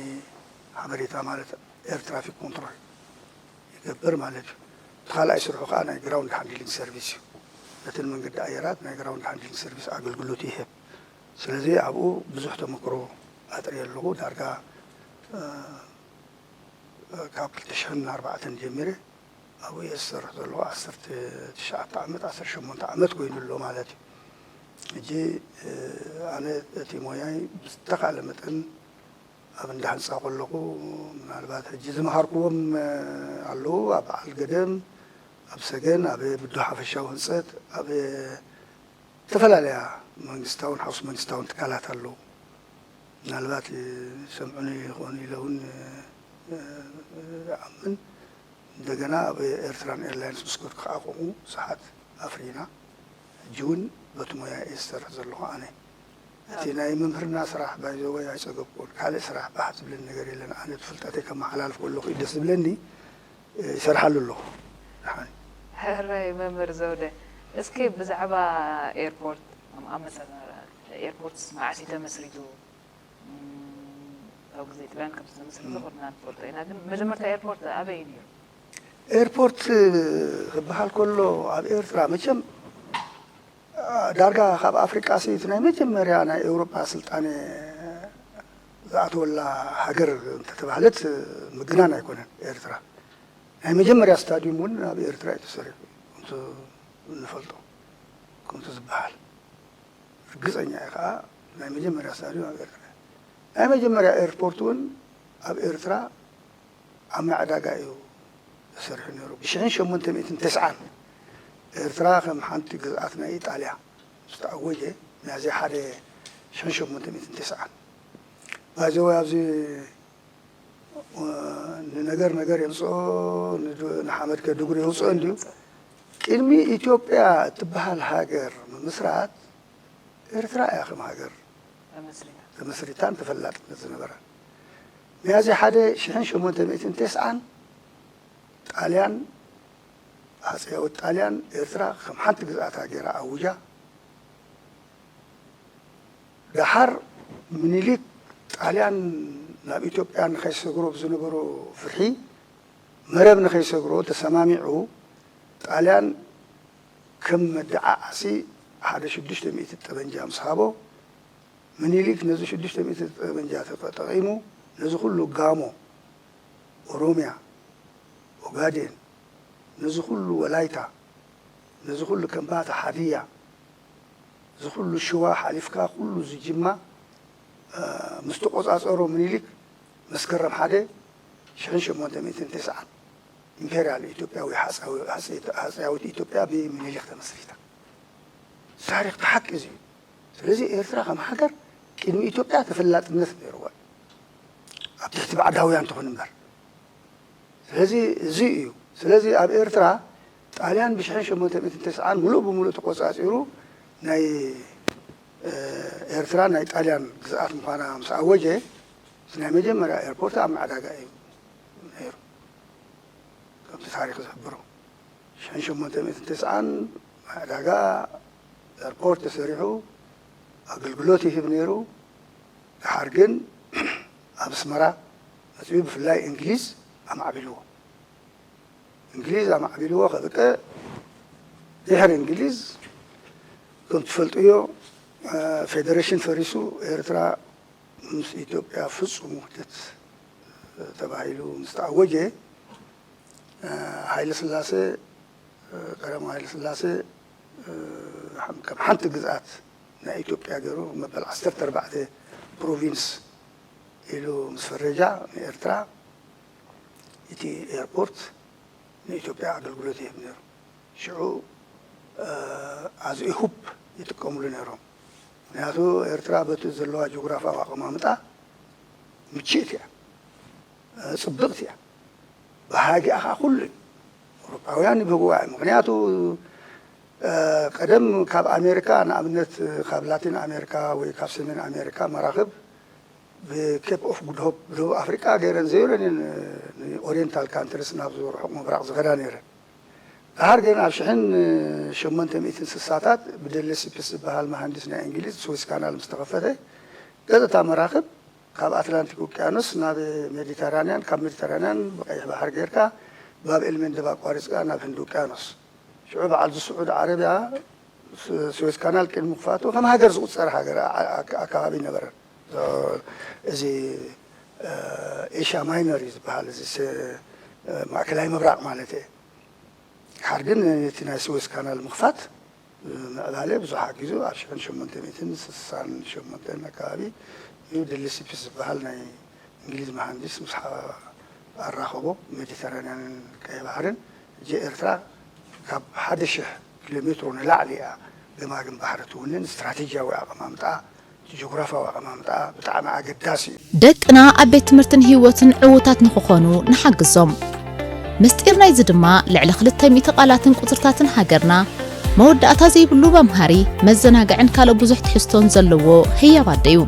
ሓበሬታ ማለት ኤር ትራፊክ ኮንትሮል ይገብር ማለት እዩ። እቲ ካልኣይ ስርሑ ከዓ ናይ ግራውንድ ሃንድሊንግ ሰርቪስ እዩ። ነተን መንገዲ ኣየራት ናይ ግራውንድ ሃንድሊንግ ሰርቪስ ኣገልግሎት ይህብ። ስለዚ ኣብኡ ብዙሕ ተመክሮ ኣጥርየ ኣለኹ። ዳርጋ ካብ ክልተ ሽሕን ኣርባዕተን ጀሚረ ኣብኡ እየ ዝሰርሕ ዘለኹ። ዓሰርተ ትሽዓተ ዓመት፣ ዓሰርተ ሸሞንተ ዓመት ኮይኑ ኣሎ ማለት እዩ። ሕጂ ኣነ እቲ ሞያይ ብዝተኻለ መጠን ኣብ እንዳ ህንፃ ከለኹ፣ ምናልባት ሕጂ ዝመሃርኩዎም ኣለዉ፣ ኣብ በዓል ገደም፣ ኣብ ሰገን፣ ኣብ ብዶ ሓፈሻዊ ህንፀት፣ ኣብ ዝተፈላለያ መንግስታውን ሓውስ መንግስታውን ትካላት ኣለዉ። ምናልባት ይሰምዑኒ ይኾኑ ኢለ እውን ይኣምን። እንደገና ኣብ ኤርትራን ኤርላይንስ ምስ ከድኩ ከዓ ከምኡ ብዙሓት ኣፍሪና። ሕጂ እውን በቲ ሞያ እየ ዝሰርሕ ዘለኹ ኣነ። እቲ ናይ ምምህርና ስራሕ ባይዘወይ ኣይፀገብኩን። ካልእ ስራሕ ባህ ዝብለኒ ነገር የለን። ኣነ እቲ ፍልጠተይ ከመሓላልፍ ከለኹ እዩ ደስ ዝብለኒ። ይሰርሓሉ ኣለኹ። ደሓን። ሕራይ መምህር ዘውደ፣ እስኪ ብዛዕባ ኤርፖርት ኣመሰራርኣ ኤርፖርትስ መዓስ እዩ ተመስሪቱ? ካብ ግዜ ጥልያን ከም ዝተመስረተ ኩልና ንፈልጦ ኢና፣ ግን መጀመርታ ኤርፖርት ኣበይ እዩ ነይሩ? ኤርፖርት ክበሃል ከሎ ኣብ ኤርትራ መቸም ዳርጋ ካብ ኣፍሪቃ ሲ እቲ ናይ መጀመርያ ናይ ኤውሮጳ ስልጣነ ዝኣተወላ ሃገር እንተተባህለት ምግናን ኣይኮነን ኤርትራ። ናይ መጀመርያ ስታዲዩም እውን ኣብ ኤርትራ እዩ ተሰሪሑ፣ ከምቲ ንፈልጦ፣ ከምቲ ዝበሃል። ርግጸኛ እየ ከዓ ናይ መጀመርያ ስታዲዩም ኣብ ኤርትራ። ናይ መጀመርያ ኤርፖርት እውን ኣብ ኤርትራ ኣብ ማይ ዕዳጋ እዩ ተሰሪሑ ነይሩ። ብሽሕን ሸሞንተ ሚእትን ተስዓን ኤርትራ ከም ሓንቲ ግዝኣት ናይ ኢጣልያ ዝተኣወጀ፣ ሚያዝያ ሓደ ሽሕን ሸሞንተ ሚእትን ተስዓን። ባይዘወይ ኣብዚ ንነገር ነገር የምፅኦ፣ ንሓመድ ከድጉር የውፅኦ እንድዩ። ቅድሚ ኢትዮጵያ እትበሃል ሃገር ምምስራት ኤርትራ እያ ከም ሃገር ተመስሪታን ተፈላጥነት ዝነበራን። ሚያዝያ ሓደ ሽሕን ሸሞንተ ሚእትን ተስዓን ጣልያን፣ ሃፀያዊ ጣልያን ኤርትራ ከም ሓንቲ ግዝኣታ ገይራ ኣውጃ። ደሓር ምኒልክ ጣልያን ናብ ኢትዮጵያ ንኸይሰግሮ ብዝነበሮ ፍርሒ፣ መረብ ንኸይሰግሮ ተሰማሚዑ፣ ጣልያን ከም መደዓዓሲ ሓደ ሽዱሽተ ሚእቲ ጠበንጃ ምስ ሃቦ፣ ምኒልክ ነዚ ሽዱሽተ ሚእቲ ጠበንጃ ተጠቂሙ ነዚ ኩሉ ጋሞ፣ ኦሮምያ፣ ኦጋዴን፣ ነዚ ኩሉ ወላይታ፣ ነዚ ኩሉ ከምባታ፣ ሓድያ፣ እዚ ኩሉ ሽዋ ሓሊፍካ ኩሉ እዚ ጅማ ምስ ተቆፃፀሮ ምኒልክ መስከረም ሓደ ሽሕን ሸሞንተ ሚእትን ተስዓን ኢምፔርያል ኢትዮጵያ ወይ ሃፀያዊት ኢትዮጵያ ብምኒልክ ተመስሪታ። ታሪክ እቲ ሓቂ እዚ እዩ። ስለዚ ኤርትራ ከም ሃገር ቅድሚ ኢትዮጵያ ተፈላጥነት ነይርዋ ኣብ ትሕቲ ባዕዳውያን ትኹን እምበር። ስለዚ እዚ እዩ። ስለዚ ኣብ ኤርትራ ጣልያን ብሽሕን ሸሞንተ ሚእትን ተስዓን ሙሉእ ብሙሉእ ተቆፃፂሩ ናይ ኤርትራ ናይ ጣልያን ግዝኣት ምዃና ምስ ኣወጀ፣ እቲ ናይ መጀመርያ ኤርፖርት ኣብ ማዕዳጋ እዩ ነይሩ። ከምቲ ታሪክ ዝሕብሮ ሽሕን ሸሞንተ ሚእትን ተስዓን ማዕዳጋ ኤርፖርት ተሰሪሑ ኣገልግሎት ይህብ ነይሩ። ደሓር ግን ኣብ ኣስመራ መፅኡ ብፍላይ እንግሊዝ ኣማዕቢልዎ። እንግሊዝ ኣማዕቢልዎ ከብቅዕ ድሕሪ እንግሊዝ ከም ትፈልጥዮ ፌደሬሽን ፈሪሱ ኤርትራ ምስ ኢትዮጵያ ፍፁም ውህደት ተባሂሉ ምስ ተኣወጀ፣ ሃይለ ስላሴ፣ ቀዳማዊ ሃይለ ስላሴ ከም ሓንቲ ግዝኣት ናይ ኢትዮጵያ ገይሩ መበል ዓሰርተ ኣርባዕተ ፕሮቪንስ ኢሉ ምስ ፈረጃ ንኤርትራ እቲ ኤርፖርት ንኢትዮጵያ ኣገልግሎት ይህብ ነይሩ። ሽዑ ኣዝዩ ሁፕ ይጥቀምሉ ነይሮም። ምክንያቱ ኤርትራ በቲ ዘለዋ ጂኦግራፋዊ ኣቐማምጣ ምችእቲ እያ፣ ፅብቕቲ እያ። ባህጊኣ ከዓ ኩሉ እዩ። ኣውሮፓውያን ይብህግዋ እዮም። ምክንያቱ ቀደም ካብ ኣሜሪካ ንኣብነት ካብ ላቲን ኣሜሪካ ወይ ካብ ሰሜን ኣሜሪካ መራኽብ ብኬፕ ኦፍ ጉድ ሆፕ ብደቡብ ኣፍሪቃ ገይረን ዘይብለን እየን ንኦሪየንታል ካንትሪስ ናብ ዝርሑቕ ምብራቕ ዝኸዳ ነይረን። ደሓር ግን ኣብ ሽሕን ሸሞንተ ሚእትን ስሳታት ብደለ ሲፕስ ዝበሃል መሃንዲስ ናይ እንግሊዝ ስዊስ ካናል ምስ ተኸፈተ ቀጥታ መራኽብ ካብ ኣትላንቲክ ውቅያኖስ ናብ ሜዲተራንያን፣ ካብ ሜዲተራንያን ብቀይሕ ባሕሪ ጌርካ ባብ ኤልመንደብ ኣቋሪፅካ ናብ ህንዲ ውቅያኖስ። ሽዑ በዓል ስዑድ ዓረብያ ስዌዝ ካናል ቅድሚ ምኽፋቱ ከም ሃገር ዝቑጸር ሃገር ኣከባቢ ነበረ። እዚ ኤሽያ ማይነር እዩ ዝበሃል፣ እዚ ማእከላይ ምብራቕ ማለት እየ። ሓር ግን እቲ ናይ ስዌዝ ካናል ምኽፋት ምዕባለ ብዙሕ ሓጊዙ ኣብ ሽሕን ሸሞንተ ሚእትን ስሳን ሸሞንተን ኣከባቢ እዩ ድሊ ሲፒስ ዝበሃል ናይ እንግሊዝ መሃንዲስ ምስ ኣራኸቦ ሜዲተራንያንን ቀይ ባሕርን። እጂ ኤርትራ ካብ ሓደ ሽሕ ኪሎ ሜትሮ ንላዕሊ እያ ገማግም ባሕሪ ትውንን። ስትራቴጂያዊ ኣቐማምጣ፣ ጂኦግራፋዊ ኣቐማምጣ ብጣዕሚ ኣገዳሲ እዩ። ደቅና ኣብ ቤት ትምህርትን ህይወትን ዕዉታት ንክኾኑ ንሓግዞም። ምስጢር ናይዚ ድማ ልዕሊ ክልተ ሚእቲ ቃላትን ቁጽርታትን ሃገርና መወዳእታ ዘይብሉ መምሃሪ፣ መዘናግዕን ካልእ ብዙሕ ትሕዝቶን ዘለዎ ህያብ ኣደ እዩ።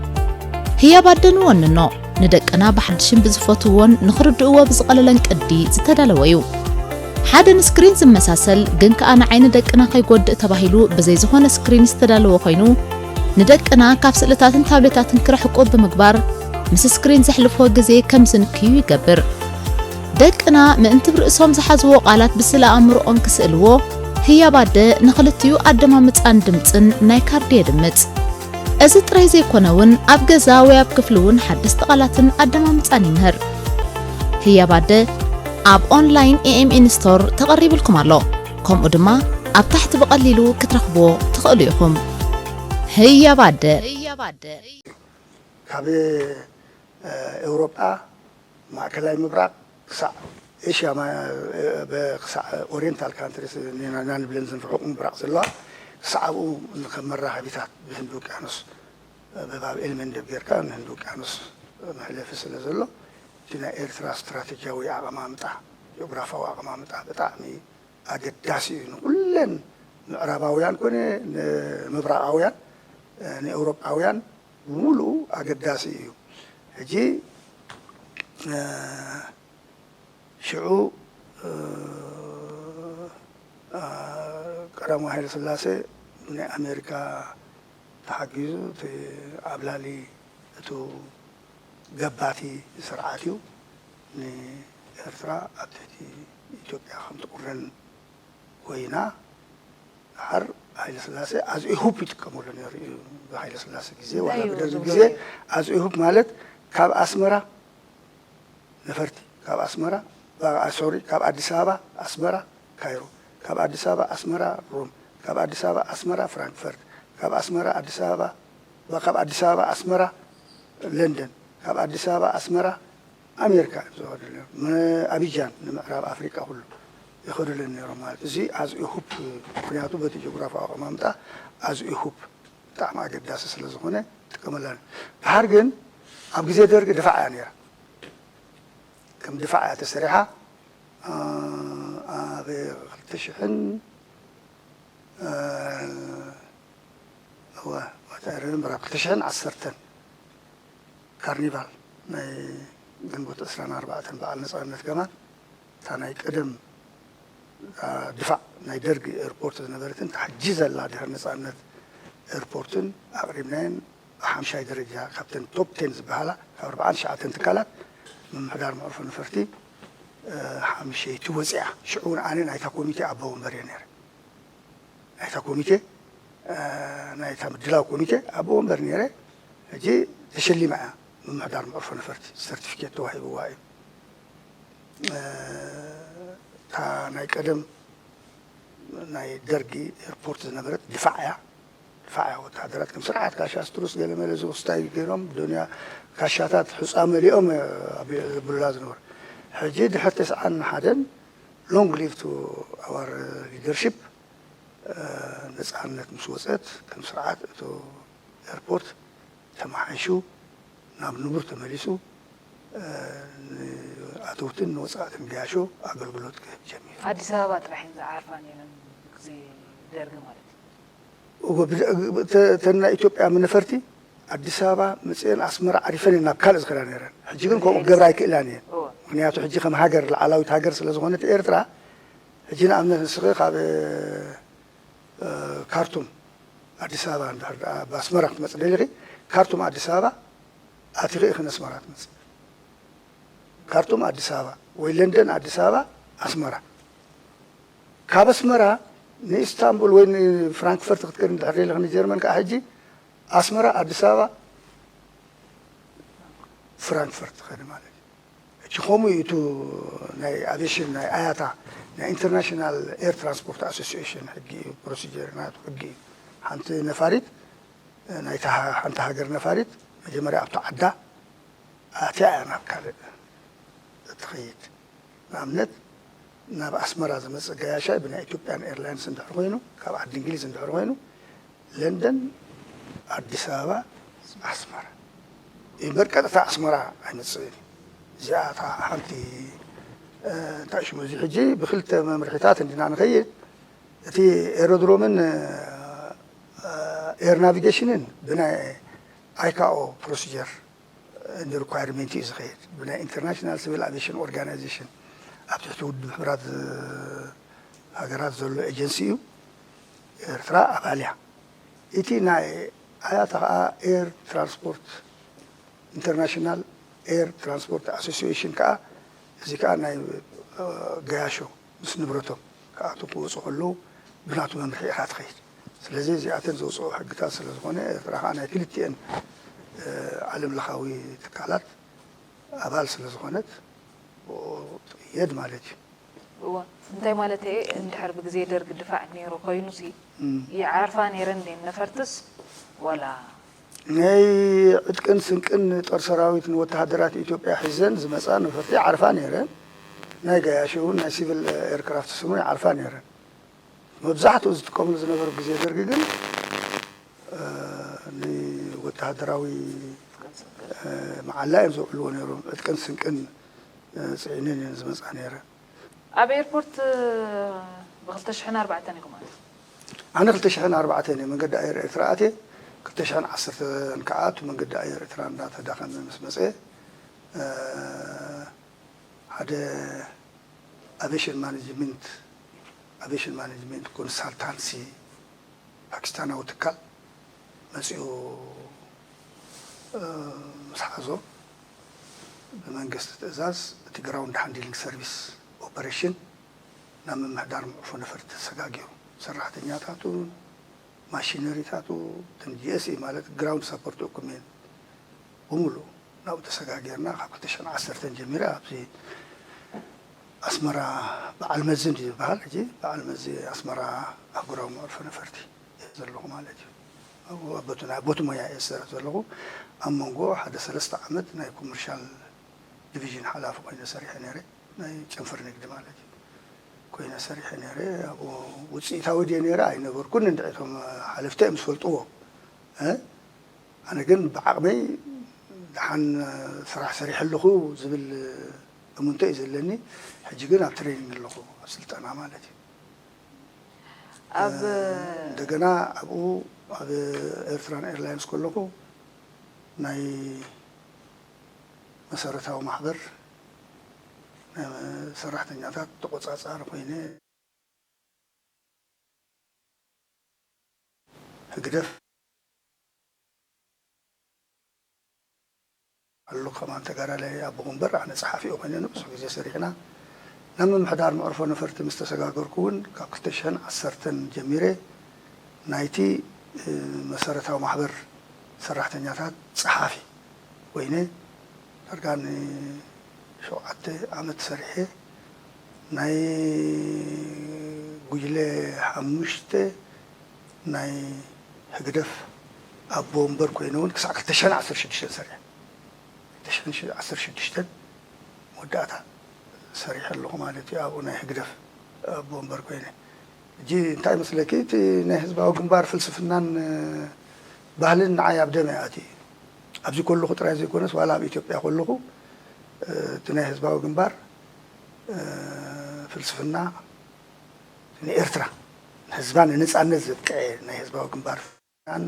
ህያብ ኣደ ንወንኖ፣ ንደቅና ብሓድሽን ብዝፈትውዎን ንኽርድእዎ ብዝቐለለን ቅዲ ዝተዳለወ እዩ። ሓደ ንስክሪን ዝመሳሰል ግን ከኣ ንዓይኒ ደቅና ከይጎድእ ተባሂሉ ብዘይ ዝኾነ ስክሪን ዝተዳለወ ኮይኑ፣ ንደቅና ካብ ስእልታትን ታብሌታትን ክርሕቁ ብምግባር ምስ ስክሪን ዘሕልፍዎ ግዜ ከም ዝንክዩ ይገብር። ደቅና ምእንቲ ብርእሶም ዝሓዝዎ ቃላት ብስእለ ኣእምሮኦም ክስእልዎ ህያብ ኣደ ንኽልቲኡ ኣደማምጻን ድምጽን ናይ ካርዲ የድምጽ። እዚ ጥራይ ዘይኮነ እውን ኣብ ገዛ ወይ ኣብ ክፍሊ እውን ሓደስቲ ቃላትን ኣደማምጻን ይምህር። ህያብ ኣደ ኣብ ኦንላይን ኤኤምኤን ስቶር ተቐሪብልኩም ኣሎ። ከምኡ ድማ ኣብ ታሕቲ ብቐሊሉ ክትረኽብዎ ትኽእሉ ኢኹም። ህያብ ኣደ። ካብ ኤውሮጳ ማእከላይ ምብራቕ ክሳዕ ኤሽያ ክሳዕ ኦሪየንታል ካንትሪስ ኢና ንብለን ዝንርሕቑ ምብራቕ ዘለዋ ክሳዕ ኣብኡ ከም መራኸቢታት ብህንዲ ውቅያኖስ ብባብ ኤልመንደብ ጌርካ ንህንዲ ውቅያኖስ መሕለፊ ስለ ዘሎ እቲ ናይ ኤርትራ ስትራቴጂያዊ ኣቐማምጣ ጂኦግራፋዊ ኣቐማምጣ ብጣዕሚ ኣገዳሲ እዩ ንኩለን ምዕራባውያን ኮነ ንምብራቓውያን ንኤውሮጳውያን ብምሉኡ ኣገዳሲ እዩ። ሕጂ ሽዑ ቀዳማዊ ሃይለ ስላሴ ብናይ ኣሜሪካ ተሓጊዙ እቲ ዓብላሊ እቱ ገባቲ ስርዓት እዩ ንኤርትራ ኣብ ትሕቲ ኢትዮጵያ ከም ትቁረን ኮይና ድሓር ሃይለ ስላሴ ኣዝዩ ሁፕ ይጥቀመሉ ነይሩ እዩ። ብሃይለ ስላሴ ግዜ ዋላ ብደርጊ ግዜ ኣዝዩ ሁፕ ማለት ካብ ኣስመራ ነፈርቲ ካብ ኣስመራ ሶሪ ካብ ኣዲስ ኣበባ ኣስመራ ካይሮ ካብ ኣዲስ ኣበባ ኣስመራ ሮም ካብ ኣዲስ ኣበባ ኣስመራ ፍራንክፈርት ካብ ኣስመራ ኣዲስ ኣበባ ካብ ኣዲስ ኣበባ ኣስመራ ለንደን ካብ ኣዲስ ኣበባ ኣስመራ ኣሜሪካ እዮም ዝኸዱለን ኣቢጃን ንምዕራብ ኣፍሪቃ ኩሉ ይኸዱለን ነይሮም ማለት እዚ ኣዝዩ ሁፕ ምክንያቱ በቲ ጂኦግራፊ ኣቀማምጣ ኣዝዩ ሁፕ ብጣዕሚ ኣገዳሲ ስለ ዝኾነ ጥቀመላ ድሓር ግን ኣብ ግዜ ደርጊ ድፋዕ እያ ነይራ ከም ድፋዕ እያ ተሰሪሓ ኣብ ክልተ ሽሕን እወ ወታ remember ኣብ ክልተ ሽሕን ዓሰርተን ካርኒቫል ናይ ግንቦት ዕስራን ኣርባዕተን በዓል ነፃነት ከማን እታ ናይ ቀደም ድፋዕ ናይ ደርጊ ኤርፖርት ዝነበረትን እታ ሕጂ ዘላ ድሕሪ ነፃነት ኤርፖርትን ኣቕሪብናየን ብሓምሻይ ደረጃ ካብተን ቶፕ ቴን ዝበሃላ ካብ ኣርብዓን ትሽዓተን ትካላት ምምሕዳር መዕርፎ ነፈርቲ ሓምሸይቲ ወፂኣ ሽዑ እውን ኣነ ናይታ ኮሚቴ ኣቦ ወንበር እየ ነይረ ናይታ ኮሚቴ ናይታ ምድላው ኮሚቴ ኣቦ ወንበር ነይረ ሕጂ ተሸሊማ እያ ምምሕዳር መዕርፎ ነፈርቲ ሰርቲፊኬት ተዋሂብዋ እዩ እታ ናይ ቀደም ናይ ደርጊ ኤርፖርት ዝነበረት ድፋዕ እያ ድፋዕ እያ ወታደራት ከም ስርዓት ካሻ ስትሩስ ገለመለ ዝውስታይ ገይሮም ዶንያ ካሻታት ሕፃ መሊኦም ዘብሉላ ዝነበሩ ሕጂ ድሕር ተስዓን ሓደን long live to our leadership ነፃነት ምስ ወፀት ከም ስርዓት እቶ ኤርፖርት ተመሓይሹ ናብ ንቡር ተመሊሱ ንኣተውትን ንወፃእትን ገያሾ ኣገልግሎት ክህብ ጀሚሩ። ኣዲስ ኣበባ ጥራሕ እየን ዝዓርፋ ነይረን ግዜ ደርጊ ማለት እዩ። እተን ናይ ኢትዮጵያ መነፈርቲ ኣዲስ ኣበባ መፅአን ኣስመራ ዓሪፈን እየን ናብ ካልእ ዝኸዳ ነይረን። ሕጂ ግን ከምኡ ክገብራ ኣይክእላን እየን። ምክንያቱ ሕጂ ከም ሃገር ላዕላዊት ሃገር ስለ ዝኾነት ኤርትራ ሕጂ ንኣብነት ንስኺ ካብ ካርቱም ኣዲስ ኣበባ እንድሕር ደኣ ብኣስመራ ክትመጽእ ደሊኺ ካርቱም ኣዲስ ኣበባ ኣቲኺ ኢኺ ንኣስመራ ትመጽእ። ካርቱም ኣዲስ ኣበባ ወይ ለንደን ኣዲስ ኣበባ ኣስመራ። ካብ ኣስመራ ንኢስታንቡል ወይ ንፍራንክፈርት ክትከድ እንድሕር ደሊኺ ንጀርመን ከዓ ሕጂ ኣስመራ፣ ኣዲስ ኣበባ፣ ፍራንክፈርት ትኸዲ ማለት እዩ። ሕጂ ከምኡ እዩ። እቱ ናይ ኣቪሽን ናይ ኣያታ ናይ ኢንተርናሽናል ኤር ትራንስፖርት ኣሶሲሽን ሕጊ እዩ፣ ፕሮሲጀር ናቱ ሕጊ እዩ። ሓንቲ ነፋሪት ናይታ ሓንቲ ሃገር ነፋሪት መጀመርያ ኣብቲ ዓዳ ኣትያ እያ ናብ ካልእ እትኸይድ። ንኣብነት ናብ ኣስመራ ዝመፅእ ገያሻይ ብናይ ኢትዮጵያን ኤርላይንስ እንድሕር ኮይኑ፣ ካብ ዓዲ እንግሊዝ እንድሕር ኮይኑ፣ ለንደን፣ ኣዲስ ኣበባ፣ ኣስመራ እምበር ቀጥታ ኣስመራ ኣይመፅእን እዩ። እዚኣ እታ ሓንቲ እንታይ ሽሙ እዚ ሕጂ ብክልተ መምርሒታት እንዲና ንኸይድ። እቲ ኤሮድሮምን ኤር ናቪጌሽንን ብናይ ኣይካኦ ፕሮሲጀር እንዲ ሪኳየርመንት እዩ ዝኸይድ። ብናይ ኢንተርናሽናል ሲቪል ኣቪሽን ኦርጋናይዜሽን ኣብ ትሕቲ ውድብ ሕቡራት ሃገራት ዘሎ ኤጀንሲ እዩ። ኤርትራ ኣባል እያ። እቲ ናይ ኣያታ ከዓ ኤር ትራንስፖርት ኢንተርናሽናል ኤር ትራንስፖርት ኣሶሲሽን ከዓ እዚ ከዓ ናይ ገያሾ ምስ ንብረቶም ክኣትዉ ክወፁ ከለዉ ብናቱ መምርሒ ኢኻ ትኸይድ። ስለዚ እዚኣተን ዘውፅኦ ሕግታት ስለ ዝኾነ ኤርትራ ከዓ ናይ ክልቲኤን ዓለም ለኻዊ ትካላት ኣባል ስለ ዝኾነት ብኡ ትቕየድ ማለት እዩ። እወ፣ እንታይ ማለት እየ? እንድሕር ብግዜ ደርግ ድፋዕ ነይሩ ኮይኑሲ ይዓርፋ ነይረን ድየን ነፈርትስ ዋላ? ናይ ዕጥቅን ስንቅን ጦር ሰራዊት ንወተሃደራት ኢትዮጵያ ሒዘን ዝመፃ ነፈርቲ ይዓርፋ ነይረን። ናይ ገያሾ እውን ናይ ሲቪል ኤርክራፍትስ እውን ይዓርፋ ነይረን። መብዛሕትኡ ዝጥቀምሉ ዝነበሩ ግዜ ደርጊ ግን ንወተሃደራዊ መዓላ እዮም ዘውዕልዎ ነይሮም። ዕጥቅን ስንቅን ፅዒነን እየን ዝመፃ ነይረ። ኣብ ኤርፖርት ብክልተ ሽሕን ኣርባዕተን ኢኹም ኣትዮም? ኣነ ክልተ ሽሕን ኣርባዕተን እየ መንገዲ ኣየር ኤርትራ ኣትየ። ክልተ ሽሕን ዓሰርተን ከዓ እቲ መንገዲ ኣየር ኤርትራ እንዳተዳኸመ ምስ መፀ ሓደ ኣቬሽን ማኔጅመንት ኣቬሽን ማኔጅመንት ኮንሳልታንሲ ፓኪስታናዊ ትካል መፂኡ ምስ ሓዞ ብመንግስቲ ትእዛዝ እቲ ግራውንድ ሃንድሊንግ ሰርቪስ ኦፐሬሽን ናብ ምምሕዳር መዕርፎ ነፈርቲ ተሰጋጊሩ። ሰራሕተኛታቱ፣ ማሽነሪታቱ፣ እተን ጂኤስኢ ማለት ግራውንድ ሳፖርት ኢኩፕመንት ብምሉእ ናብኡ ተሰጋጊርና ካብ ክልተ ሽሕን ዓሰርተን ጀሚረ ኣብዚ ኣስመራ በዓል መዚ እንድዩ ዝበሃል ሕጂ በዓል መዚ ኣስመራ ኣህጉራዊ መዕርፎ ነፈርቲ እየ ዘለኹ ማለት እዩ። ኣብኡ ኣቦቱ ናይ ኣቦቱ ሞያ እየ ዝሰርሕ ዘለኹ። ኣብ መንጎ ሓደ ሰለስተ ዓመት ናይ ኮመርሻል ዲቪዥን ሓላፊ ኮይነ ሰሪሐ ነይረ። ናይ ጨንፈር ንግዲ ማለት እዩ ኮይነ ሰሪሐ ነይረ። ኣብኡ ውፅኢታዊ ድየ ነይረ ኣይነበርኩን እንድዒ እቶም ሓለፍቲ እዮም ዝፈልጥዎ። ኣነ ግን ብዓቕመይ ደሓን ስራሕ ሰሪሐ ኣለኹ ዝብል እሙንቶ እዩ ዘለኒ። ሕጂ ግን ኣብ ትሬኒንግ ኣለኹ ኣብ ስልጠና ማለት እዩ። ኣብ እንደገና ኣብኡ ኣብ ኤርትራን ኤርላይንስ ከለኹ ናይ መሰረታዊ ማሕበር ናይ ሰራሕተኛታት ተቆፃፃሪ ኮይነ ህግደፍ ኣሉ ከማን ተጋዳላይ ኣቦኹ እምበር ኣነ ፀሓፊኡ ኮይነ ንብዙሕ ግዜ ሰሪሕና ናብ ምምሕዳር መዕርፎ ነፈርቲ ምስ ተሰጋገርኩ እውን ካብ ክልተ ሽሕን ዓሰርተን ጀሚረ ናይቲ መሰረታዊ ማሕበር ሰራሕተኛታት ፀሓፊ ኮይነ ዳርጋ ንሸውዓተ ዓመት ሰሪሐ ናይ ጉጅለ ሓሙሽተ ናይ ህግደፍ ኣቦ ወንበር ኮይነ እውን ክሳዕ ክልተ ሽሕን ዓሰርተ ሽዱሽተን ሰሪሐ። ክልተ ሽሕን ዓሰርተ ሽዱሽተን መወዳእታ ሰሪሐ ኣለኹ ማለት እዩ። ኣብኡ ናይ ህግደፍ ኣቦ ወንበር ኮይነ። ሕጂ እንታይ መስለኪ እቲ ናይ ህዝባዊ ግንባር ፍልስፍናን ባህልን ንዓይ ኣብ ደመ ኣትዩ እዩ። ኣብዚ ከለኹ ጥራይ ዘይኮነስ ዋላ ኣብ ኢትዮጵያ ከለኹ እቲ ናይ ህዝባዊ ግንባር ፍልስፍና ንኤርትራ ንህዝባ ንነፃነት ዘብቀዐ ናይ ህዝባዊ ግንባር ፍልስፍናን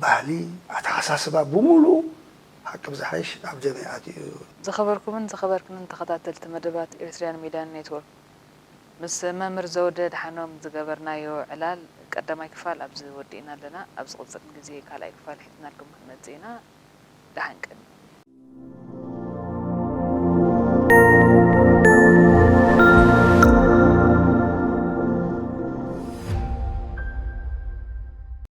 ባህሊ ኣተሓሳስባ ብምሉኡ ሓቂ ብዝሓይሽ ኣብ ደመ ኣትዩ እዩ። ዝኸበርኩምን ዝኸበርክንን ተኸታተልቲ መደባት ኤርትርያን ሚድያን ኔትወርክ፣ ምስ መምህር ዘውደ ደሓኖም ዝገበርናዮ ዕላል ቀዳማይ ክፋል ኣብዚ ወዲእና ኣለና። ኣብ ዝቕጽል ግዜ ካልኣይ ክፋል ሒዝናልኩም ክንመጽእ ኢና። ደሓን ቀንዩ።